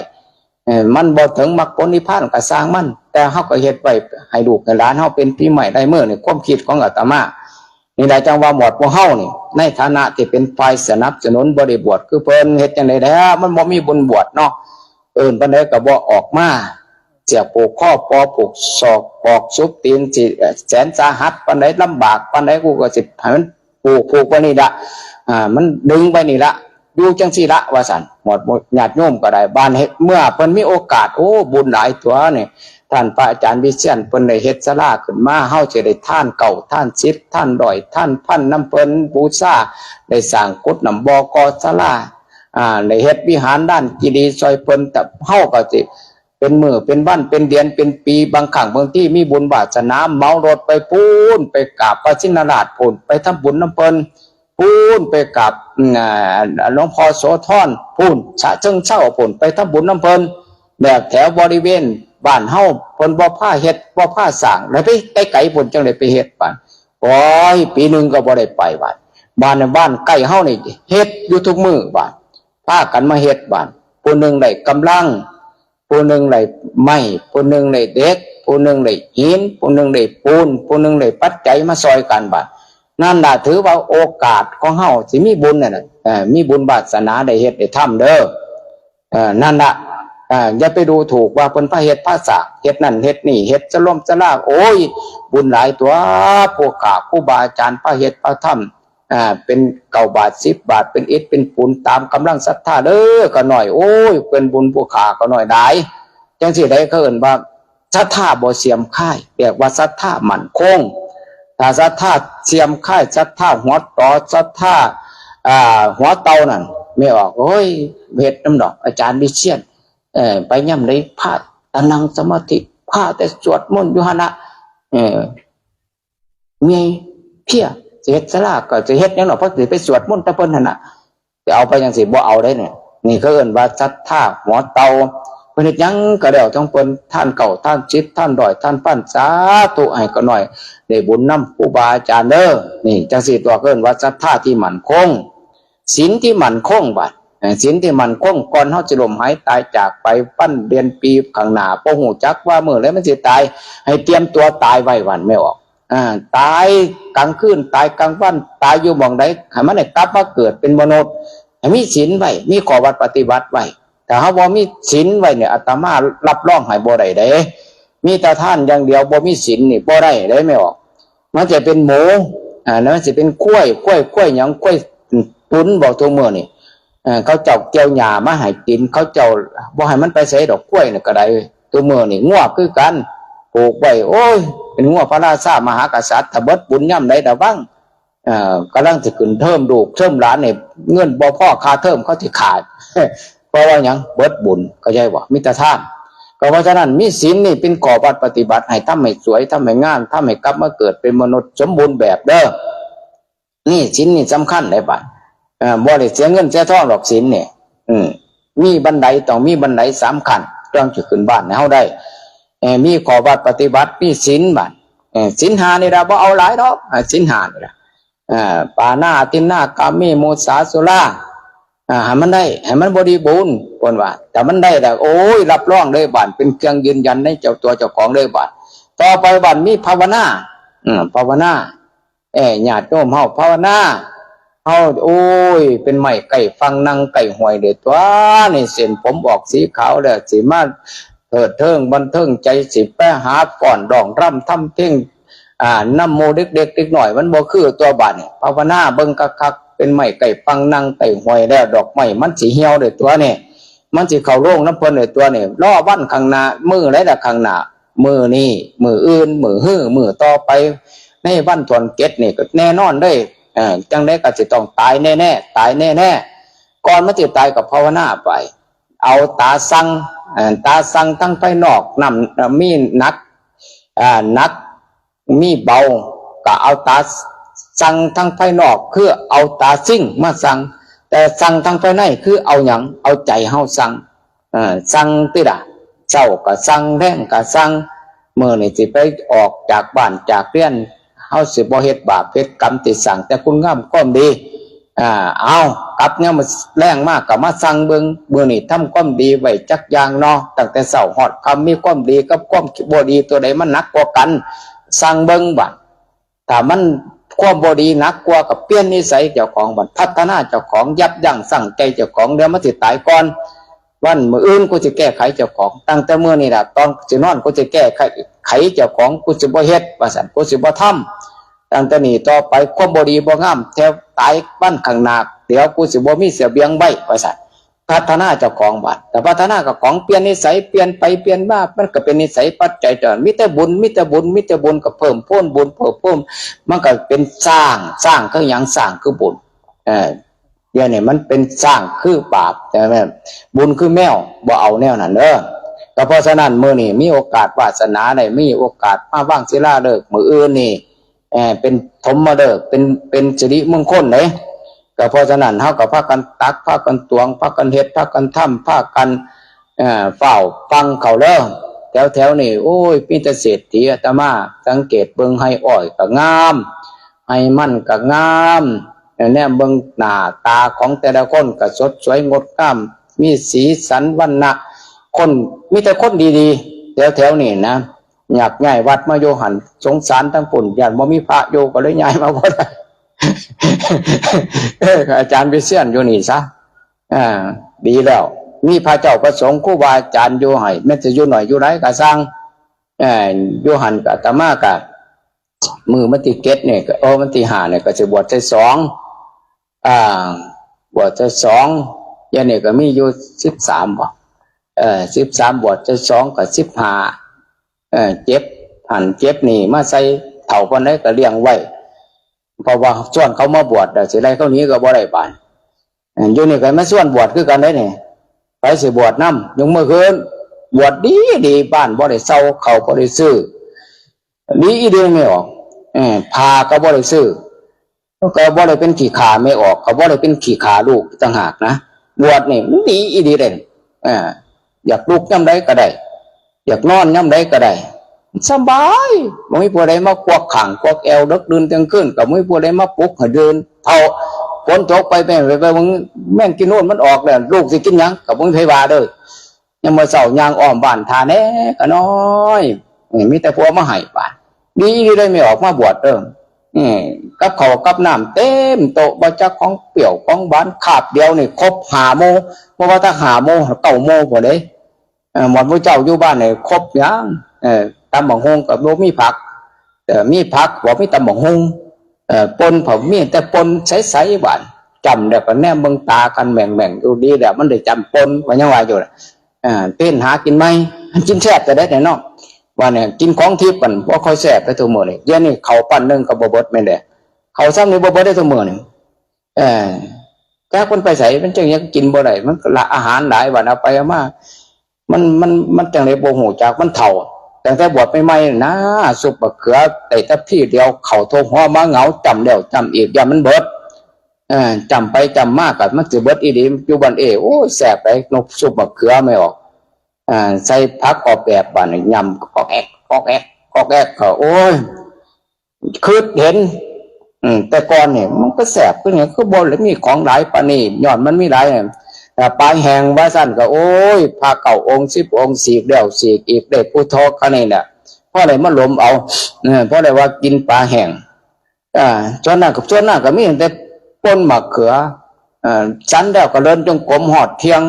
เอ่อ มันบ่ถึงมรรคผลนิพพานก็ซ่างมัน แต่เฮาก็เฮ็ดไว้ให้ลูกให้หลานเฮาเป็นฝีไม้ลายมือ นี่ความคิดของอาตมา นี่แหละจั่งว่าหมวดหมู่เฮานี่ ในฐานะที่เป็นฝ่ายสนับสนุน บ่ได้บวชคือเพิ่น เฮ็ดจั่งใดแล้ว มันบ่มีบุญบวชเนาะ เอิ้นปานใดก็บ่ออกมา เสียผูกคอปอผูกศอก ปอกสุบตีน สิแสนสาหัสปานใด ลำบากปานใด กูก็สิให้มันผูก ผูกไว้นี่ละ อ่า มันดึงไว้นี่ละ อยู่จั่งซี่ละ ว่าซั่น หมวดหมู่ญาติโยมก็ได้ บาดเฮ็ด เมื่อเพิ่นมีโอกาส โอ้ บุญหลายตัวนี่ ท่านพระอาจารย์วิเชียรเพิ่นได้เฮ็ดศาลาขึ้นมา เฮาสิได้ทานเก้า ทานสิบ ทานร้อย ทานพันนำเพิ่น บูชา ได้สร้างกุฏิน้ำบ่อ ก่อศาลา อ่า ได้เฮ็ดวิหารลานเจดีย์ซอยเพิ่น แต่เฮาก็สิเป็นมื้อเป็นวัน เป็นเดือนเป็นปี บางครั้งบางทีมีบุญวาสนา เหมารถไปพู้น ไปกราบพระชินราชพู้น ไปทำบุญนำเพิ่น พู้นไปกราบ อืม อ่า หลวงพ่อโสธรพู้น ฉะเชิงเทราพู้น ไปทำบุญนำเพิ่น แบบแถวบริเวณบ้านเฮา เพิ่นบ่พาเฮ็ด บ่พาสร้าง แล้วไปไกลๆพู้นจั่งได้ไปเฮ็ดบาด โอ้ย ปีหนึ่งก็บ่ได้ไปบาด บ้าน บ้านใกล้เฮานี่เฮ็ดอยู่ทุกมื้อบาด พากันมาเฮ็ดบาด ผู้หนึ่งได้กำลัง ผู้หนึ่งได้ไม้ ผู้หนึ่งได้เหล็ก ผู้หนึ่งได้หิน ผู้หนึ่งได้ปูน ผู้หนึ่งได้ปัจจัยมาซอยกันบาด นั่นล่ะถือว่าโอกาสของเฮาสิมีบุญนั่นน่ะ เอ่อ มีบุญวาสนาได้เฮ็ดได้ทำเด้อ เอ่อ นั่นล่ะ เอ่อ อย่าไปดูถูกว่าเพิ่นพาเฮ็ดพาสร้าง เฮ็ดนั่นเฮ็ดนี่ เฮ็ดสลมสลา โอ้ย บุญหลายตัว พวกข้าครูบาอาจารย์พาเฮ็ดพาทำ อ่า เป็นเก้าบาท สิบบาท เป็นอิฐเป็นปูนตามกำลังศรัทธาเด้อ ก็น้อย โอ้ย เป็นบุญผู้ข้าก็น้อยหลาย จั่งซี้ได้เขาเอิ้นว่าศรัทธาบ่เสื่อมคลาย เรียกว่าศรัทธามั่นคง ถ้าศรัทธาเสื่อมคลาย ศรัทธาหัวตอ ศรัทธา อ่า หัวเต่านั่น แม่ออก โอ้ย เฮ็ดนำดอก อาจารย์วิเชียร เอ่อ ไปยามใดพาแต่นั่งสมาธิ พาแต่สวดมนต์อยู่หั่นละ เออ เมื่อยเพลีย สิเฮ็ดศาลาก็สิเฮ็ดหยังดอก เพราะสิไปสวดมนต์แต่เพิ่นหั่นน่ะ สิเอาไปจั่งซี้ บ่เอาได้เนี่ย นี่เขาเอิ้นว่าศรัทธาหัวเต่า เพิ่นเฮ็ดหยังก็แล้วแต่เพิ่น ทานเก้า ทานสิบ ทานร้อย ทานพัน สาธุ ให้ก็น้อย ได้บุญนำครูบาอาจารย์เด้อ นี่จั่งซี้ตัว เขาเอิ้นว่าศรัทธาที่มั่นคง ศีลที่มั่นคงบาด เอ่อ ศีลที่มั่นคง ก่อนเฮาสิล้มหายตายจากไป วันเดือนปีข้างหน้า บ่ฮู้จักว่ามื้อใดมันสิตาย ให้เตรียมตัวตายไว้ ว่าซั่น แม่ออก อ่า ตายกลางคืน ตายกลางวัน ตายอยู่หม่องใด ให้มันได้กลับมาเกิดเป็นมนุษย์ ให้มีศีลไว้ มีข้อวัดปฏิบัติไว้ ถ้าเฮาบ่มีศีลไว้เนี่ย อาตมารับรองให้บ่ได้เด้ มีแต่ทานอย่างเดียว บ่มีศีลนี่บ่ได้เด้ แม่ออก มันจะเป็นหมู อ่า มันสิเป็นควาย ควาย ควายหยัง ควายตุนบอกทุกมื้อนี่ เอ่อ เขาเจ้าเกี่ยวหญ้ามาให้กิน เขาเจ้าบ่ให้มันไปไสดอก ควายน่ะก็ได้ ทุกมื้อนี่ งัวคือกัน ผูกไว้ โอ้ย เป็นงัวพระราชามหากษัตริย์ ถ้าเบิดบุญยามใดระวัง เอ่อ กำลังสิขึ้นเทอมลูกเทอมหลานนี่ เงินบ่พอค่าเทอมเขาสิขาด เพราะว่าหยัง เบิดบุญ เข้าใจบ่ มีแต่ทาน ก็เพราะฉะนั้นมีศีลนี่เป็นข้อวัดปฏิบัติ ให้ทำให้สวย ทำให้งาม ทำให้กลับมาเกิดเป็นมนุษย์สมบูรณ์แบบเด้อ นี่ศีลนี่สำคัญเลยบัด เอ่อ บ่ได้เสียเงินเสียทองดอกศีลนี่ อืม มีบันได ต้องมีบันไดสามขั้น จั่งสิขึ้นบ้านให้เฮาได้ เอ่อ มีข้อวัดปฏิบัติ มีศีล บาด เอ่อ ศีลห้านี่ล่ะ บ่เอาหลายดอก อ่า ศีลห้านี่ล่ะ อ่า ปาณาทินนากาเม มุสาสุรา อ่า ให้มันได้ ให้มันบริบูรณ์ เพิ่นว่า ถ้ามันได้แล้ว โอ้ย รับรองเลยบาด เป็นเครื่องยืนยันในเจ้าตัวเจ้าของเลยบาด ต่อไปบาดมีภาวนา อืม ภาวนา เอ้ย ญาติโยมเฮาภาวนา เฮา โอ้ย เป็นไม้ใกล้ฝั่งนั่งใกล้ห้วยเด้อตัว นี่เส้นผมออกสีขาวแล้ว สิมาเถิดเทิงบันเทิงใจ สิไปหาฟ้อนร้องรำทำเพลง อ่า นำหมู่เด็กๆ เด็กน้อย มันบ่คือตัวบาดนี่ ภาวนาเบิ่งคักๆ เป็นไม้ใกล้ฝั่งนั่งใกล้ห้วยแล้ว ดอกไม้มันสิเหี่ยวเด้อตัวนี่ มันสิเข้าโรงนำเพิ่นเด้อตัวนี่ รอวันข้างหน้า มื้อใดล่ะข้างหน้า มื้อนี้ มื้ออื่น มื้อฮื้อ มื้อต่อไป ในวันถ้วนเจ็ดนี่ก็แน่นอนเลย เอ่อ จั่งใดก็สิต้องตายแน่ๆ ตายแน่ๆ ก่อนมันสิตายก็ภาวนาไป เอาตาสั่ง เอ่อ ตาสั่งทั้งภายนอก น้ำ เอ่อ มีหนัก อ่า หนัก มีเบา ก็เอาตาสั่งทั้งภายนอก คือเอาตาซิ่งมาสั่ง แต่สั่งทั้งภายใน คือเอาหยัง เอาใจเฮาสั่ง เอ่อ สั่งติล่ะ เช้าก็สั่ง แลงก็สั่ง มื้อนี้สิไปออกจากบ้านจากเรือน เฮาสิบ่เฮ็ดบาปเฮ็ดกรรม สิสร้างแต่คุณงามความดี อ่า เอา กลับยามมื้อแลงมาก็มาสั่งเบิ่ง มื้อนี้ทำความดีไว้จักอย่างเนาะ ตั้งแต่เช้าฮอดค่ำ มีความดีกับความบ่ดี ตัวใดมันหนักกว่ากัน สั่งเบิ่งบาด ถ้ามันความบ่ดีหนักกว่าก็เปลี่ยนนิสัยเจ้าของบัด พัฒนาเจ้าของ ยับยั้งชั่งใจเจ้าของ เดี๋ยวมันสิตายก่อน วันมื้ออื่นกูสิแก้ไขเจ้าของ ตั้งแต่มื้อนี้ล่ะ ตอนสินอนกูสิแก้ไข ไขเจ้าของ กูสิบ่เฮ็ด ว่าซั่น กูสิบ่ทำ ตั้งแต่นี้ต่อไปความบ่ดีบ่งาม แถวตายวันข้างหน้า เดี๋ยวกูสิบ่มีเสบียงไว้ ว่าซั่น พัฒนาเจ้าของบาด แต่พัฒนาเจ้าของ เปลี่ยนนิสัย เปลี่ยนไปเปลี่ยนมา มันก็เป็นนิสัยปัจจัยเจ้า มีแต่บุญ มีแต่บุญ มีแต่บุญ ก็เพิ่มพูนบุญ เพิ่มพูน มันก็เป็นสร้าง สร้างคือหยัง สร้างคือบุญ เออ เดี๋ยวนี้มันเป็นสร้างคือบาป ใช่ไหม บุญคือแมว บ่เอาแนวนั้นเด้อ ก็เพราะฉะนั้นมื้อนี้มีโอกาสวาสนาได้ มีโอกาสมาวางศิลาฤกษ์มื้ออื่นนี่ เอ่อ เป็นธรรมฤกษ์ เป็น เป็นสิริมงคลเด้ ก็เพราะฉะนั้นเฮาก็พากันตัก พากันตวง พากันเฮ็ด พากันทำ พากัน เอ่อ ฟ้าวฟังเขาเด้อ แถวๆ นี่ โอ้ย มีแต่เศรษฐี อาตมาสังเกตเบิ่ง ไฮ่อ้อยก็งาม ไฮ่มันก็งาม แนมเบิ่งหน้าตาของแต่ละคนก็สดสวยงดงาม มีสีสันวรรณะ คน มีแต่คนดีๆ แถวๆ นี่นะ อยากย้ายวัดมาอยู่หั่น สงสารทั้งพุ้น ย้านบ่มีพระอยู่ ก็เลยย้ายมาบ่ได้ เออ อาจารย์ไปเสี้ยนอยู่นี่ซะ อ่า ดีแล้ว มีพระเจ้าพระสงฆ์ครูบาอาจารย์อยู่ให้ แม้จะอยู่น้อยอยู่หลายก็ซ่าง เอ่อ อยู่หั่นก็ อาตมาก็ มื้อวันที่เจ็ดนี่ก็ โอ้ วันที่ห้านี่ก็สิบวชใส่สอง อ่า บวชใส่สอง เดี๋ยวนี้ก็มีอยู่สิบสามบ่ เอ่อ สิบสาม บวชใส่สองก็สิบห้า เอ่อ เจ็บหั่นเจ็บนี่ มาใส่เฒ่าปานใดก็เลี้ยงไว้ เพราะว่าชวนเขามาบวช แล้วสิไล่เขาหนีก็บ่ได้บาด เอ่อ อยู่นี่ก็มาชวนบวชคือกันเด้นี่ ไผสิบวชนำ ยกมือขึ้น บวชดีดี บ้านบ่ได้เช่า ข้าวบ่ได้ซื้อ ดีอีเดียไม่ออก เออ ผ้าก็บ่ได้ซื้อ ก็บ่ได้เป็นขี้ข้าแม่ออก ก็บ่ได้เป็นขี้ข้าลูกต่างหากนะ บวชนี่มันดีอีดีเด่น เออ อยากลุกยามใดก็ได้ อยากนอนยามใดก็ได้ สบาย บ่มีผู้ใดมาควักข้างควักแอว ดึกดื่นเที่ยงคืน ก็บ่มีผู้ใดมาปลุกให้ตื่น เฒ่า ฝนตกไป แม่งไป ไปเบิ่ง แม่งกินนู่นมันออกแล้ว ลูกสิกินหยัง ก็บ่มีไผว่าเด้อ ยามมื้อเช้าย่างอ้อมบ้านท่าแหน่ก็น้อย เออ มีแต่ผัวมาให้บาด ดีอยู่ได้ไม่ออกมาบวชเด้อ เออ กับข้าวกับน้ำเต็มโต๊ะ บ่จักของเปรี้ยวของหวาน คาบเดียวนี่ครบห้าหมู่ บ่ว่าแต่ห้าหมู่ เก้าหมู่พุ้นเด้ เอ่อ หมดหมู่เจ้าอยู่บ้านนี่ครบหยัง เอ่อ ตำบักหุ่งก็บ่มีผัก เอ่อ มีผักบ่มีตำบักหุ่ง เอ่อ ป่นก็มีแต่ป่นใสๆ หวาน จ้ำแล้วก็แนมเบิ่งตากันแหม่งๆ อยู่ ดีแล้วมันได้จ้ำป่น ว่ายังว่าอยู่ล่ะ อ่า เต้นหากินใหม่ มันกินแซ่บแต่ใด๋เนาะ ว่าเนี่ย กินของทิพย์มันบ่ค่อยแซ่บแต่ทุกมื้อนี่ เดี๋ยวนี้ข้าวปั้นหนึ่งก็บ่เบิดแม่นเด้ ข้าวซ้ำนี่บ่เบิดได้ทุกมื้อนี่ เออ จักมันไปไส มันจั่งยังกินบ่ได้ มันก็ละอาหารหลาย บัดเอาไปเอามา มัน มัน มันจั่งได๋บ่ฮู้จัก มันเฒ่า ตั้งแต่บวชใหม่ๆ นะ ซุปบักเขือได้แต่พีเดียว เข้าท่วมหัวมาเหงา จ้ำแล้วจ้ำอีก ย่านมันเบิด เออ จ้ำไปจ้ำมาก็มันสิเบิดอีหลี อยู่บ้านเอ โอ้ย แซ่บไป นกซุปบักเขือแม่ออก อ่า ใส่ผักออกแบบ บาดนี้ยำ กอกแอก กอกแอก กอกแอก ก็ โอ้ย คิดเห็น อืม แต่ก่อนนี่มันก็แซ่บคือหยัง คือบ่ได้มีของหลายปานนี้ ย้อนมันมีหลาย แต่ปลาแห้งว่าซั่นก็ โอ้ย พระเก้าองค์ สิบองค์ สีกแล้วสีกอีก ได้ผู้ทอคันนี้แหละ พอได้มาหลมเอา เออ พอได้ว่ากินปลาแห้ง อ่า ส่วนนั้นก็ ส่วนนั้นก็มีแต่ป่นมะเขือ อ่า ฉันแล้วก็เดินจงกรมฮอดเที่ยง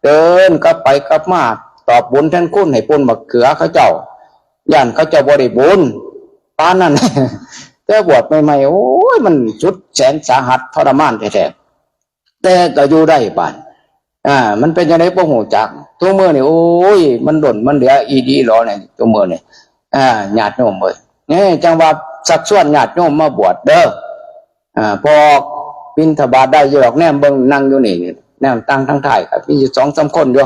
เดินกลับไปกลับมา ตอบบุญแทนคุณให้ป่นมะเขือเขาเจ้า ย้านเขาเจ้าบ่ได้บุญ ปานนั้น แต่บวชใหม่ๆ โอ้ย มันสุดแสนสาหัสทรมานแท้ๆ แต่ก็อยู่ได้บาด อ่า มันเป็นจั่งใดบ่ฮู้จัก ทุกมื้อนี่ โอ้ย มันด้นมันเหลืออีหลีหลอนี่ ทุกมื้อนี่ อ่า ญาติโยมเอ้ย นี่จั่งว่าชักชวนญาติโยมมาบวชเด้อ อ่า พอบิณฑบาตได้อยู่ดอก แนมเบิ่งนั่งอยู่นี่ แนมตั้งทางท้ายก็มีอยู่สองสามคนอยู่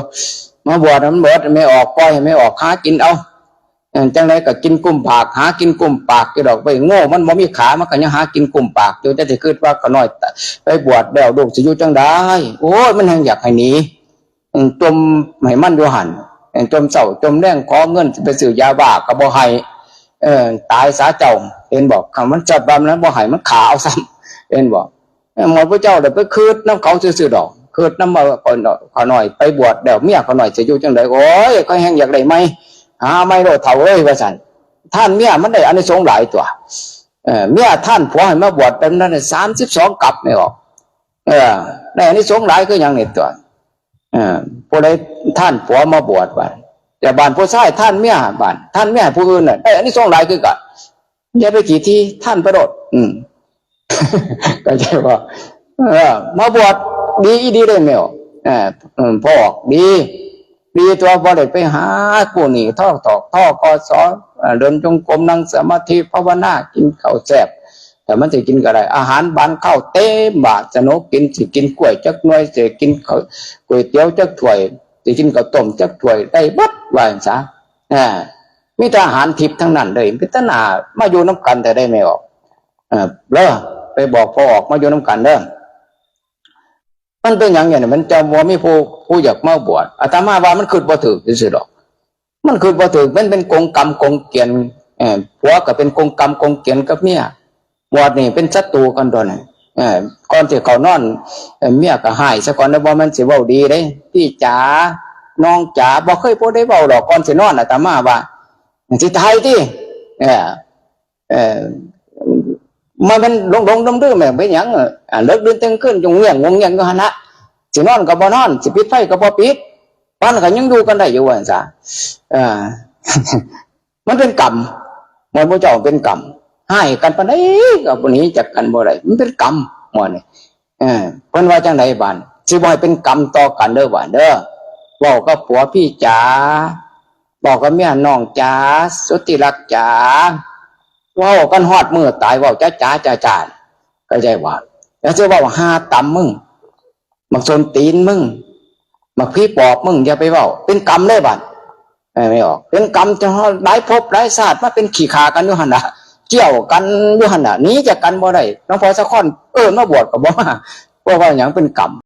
มาบวชให้มันเบิด แม่ออก ปล่อยให้แม่ออกหากินเอา เออ จั่งใดก็กินกุ้มปาก หากินกุ้มปากอยู่ดอกเว้ย โง่มันบ่มีขา มันก็ยังหากินกุ้มปากอยู่ แต่สิคิดว่าข้าน้อยไปบวชแล้วลูกสิอยู่จั่งใด โอ้ย มันแฮ่งอยากให้หนี อืม จ่มให้มันอยู่หั่น เออ จ่มเช้าจ่มแลงขอเงินสิไปซื้อยาบ้าก็บ่ให้ เออ ตายซะเจ้า เห็นบ่ คันมันจัดว่ามันบ่ให้ มันฆ่าเอาซ้ำ เห็นบ่ เออ หมดผู้เจ้าเลยไปคิดนำเขาซื่อๆดอก คิดนำว่าข้าน้อยไปบวชแล้ว เมียข้าน้อยสิอยู่จั่งใด โอ้ย ข้อยแฮ่งอยากได้ใหม่ หาใหม่โลดเฒ่าเอ้ย ว่าซั่น ท่านเมียมันได้อานิสงส์หลายตัว เออ เมียท่านผัวให้มาบวชเป็นนั้นน่ะ สามสิบสอง กัปแม่ออก เออ ได้อานิสงส์หลายคือหยังนี่ตัว เออ ผู้ใดท่านผัวมาบวชบาด แต่บาดผู้ชายท่านเมียบาด ท่านเมียให้ผู้อื่นน่ะ ได้อานิสงส์หลายคือกัน อย่าไปขี้ถี่ ท่านไปโลด อืม เข้าใจบ่ เออ มาบวชดีอีดีได้แม่ออก เออ เออ พอออกดี ดีตัว บ่ได้ไปหากู้หนี้ทอตอก ธ.ก.ส. เอ่อ เดินจงกรม นั่งสมาธิ ภาวนา กินข้าวแซ่บ แต่มันสิกินก็ได้ อาหารบานข้าวเต็มบาตร สนุกกิน สิกินกล้วยจักหน่วย สิกินข้าว ก๋วยเตี๋ยวจักถ้วย สิกินข้าวต้มจักถ้วย ได้เบิด ว่าซั่นซะ อ่า มีแต่อาหารทิพย์ทั้งนั้นเลย เป็นตาหน้ามาอยู่นำกันแต่ได้แม่ออก เออ เด้อ ไปบอกพ่อออกมาอยู่นำกันเด้อ มันเป็นหยังเนี่ย มันจะบ่มีผู้ ผู้อยากมาบวช อาตมาว่ามันคิดบ่ถูกซื่อๆดอก มันคิดบ่ถูก มันเป็นกงกรรมกงเกวียน เอ่อ ผัวก็เป็นกงกรรมกงเกวียนกับเมีย บวชนี่เป็นศัตรูกันตัวนั้น เอ่อ ก่อนสิเข้านอน เอ่อ เมียก็ฮ้ายซะก่อนนะ บ่แม่นสิเว้าดีเด้ พี่จ๋า น้องจ๋า บ่เคยผู้ใดเว้าดอก ก่อนสินอน อาตมาว่า สิตายติ เออ เออ มันเป็นหลงๆลืมๆ แม่นเป็นหยัง อ่า เลิกดื่นเที่ยงคืน ยงเงี้ยงงงเงี้ยงอยู่หั่นละ สินอนก็บ่นอน สิปิดไฟก็บ่ปิด ปานนั้นก็ยังอยู่กันได้อยู่ว่าซั่นซะ เออ มันเป็นกรรม หมดหมู่เจ้าเป็นกรรม ฮ้ายกันปานใดก็บ่หนีจากกันบ่ได้ มันเป็นกรรม หมดนี่ เออ เพิ่นว่าจั่งใดบาด สิบ่ให้เป็นกรรมต่อกันเด้อบาดเด้อ เว้ากับผัวพี่จ๋า เว้ากับเมียน้องจ๋า สุดที่รักจ๋า เว้ากันฮอดมื้อตาย เว้าจ๋าจ๋าจ๋าจ๋า เข้าใจบ่ แล้วสิเว้าหาตำมึง บักส้นตีนมึง บักผีปอบมึง อย่าไปเว้า เป็นกรรมเลยบาด เออ แม่ออก เป็นกรรมจะหลายภพหลายชาติมาเป็นขี้ข้ากันอยู่หั่นน่ะ เกี่ยวกันอยู่หั่นน่ะ หนีจากกันบ่ได้ หลวงพ่อสะคอนเอิ้นมาบวชก็บ่มา เพราะว่าหยัง เป็นกรรม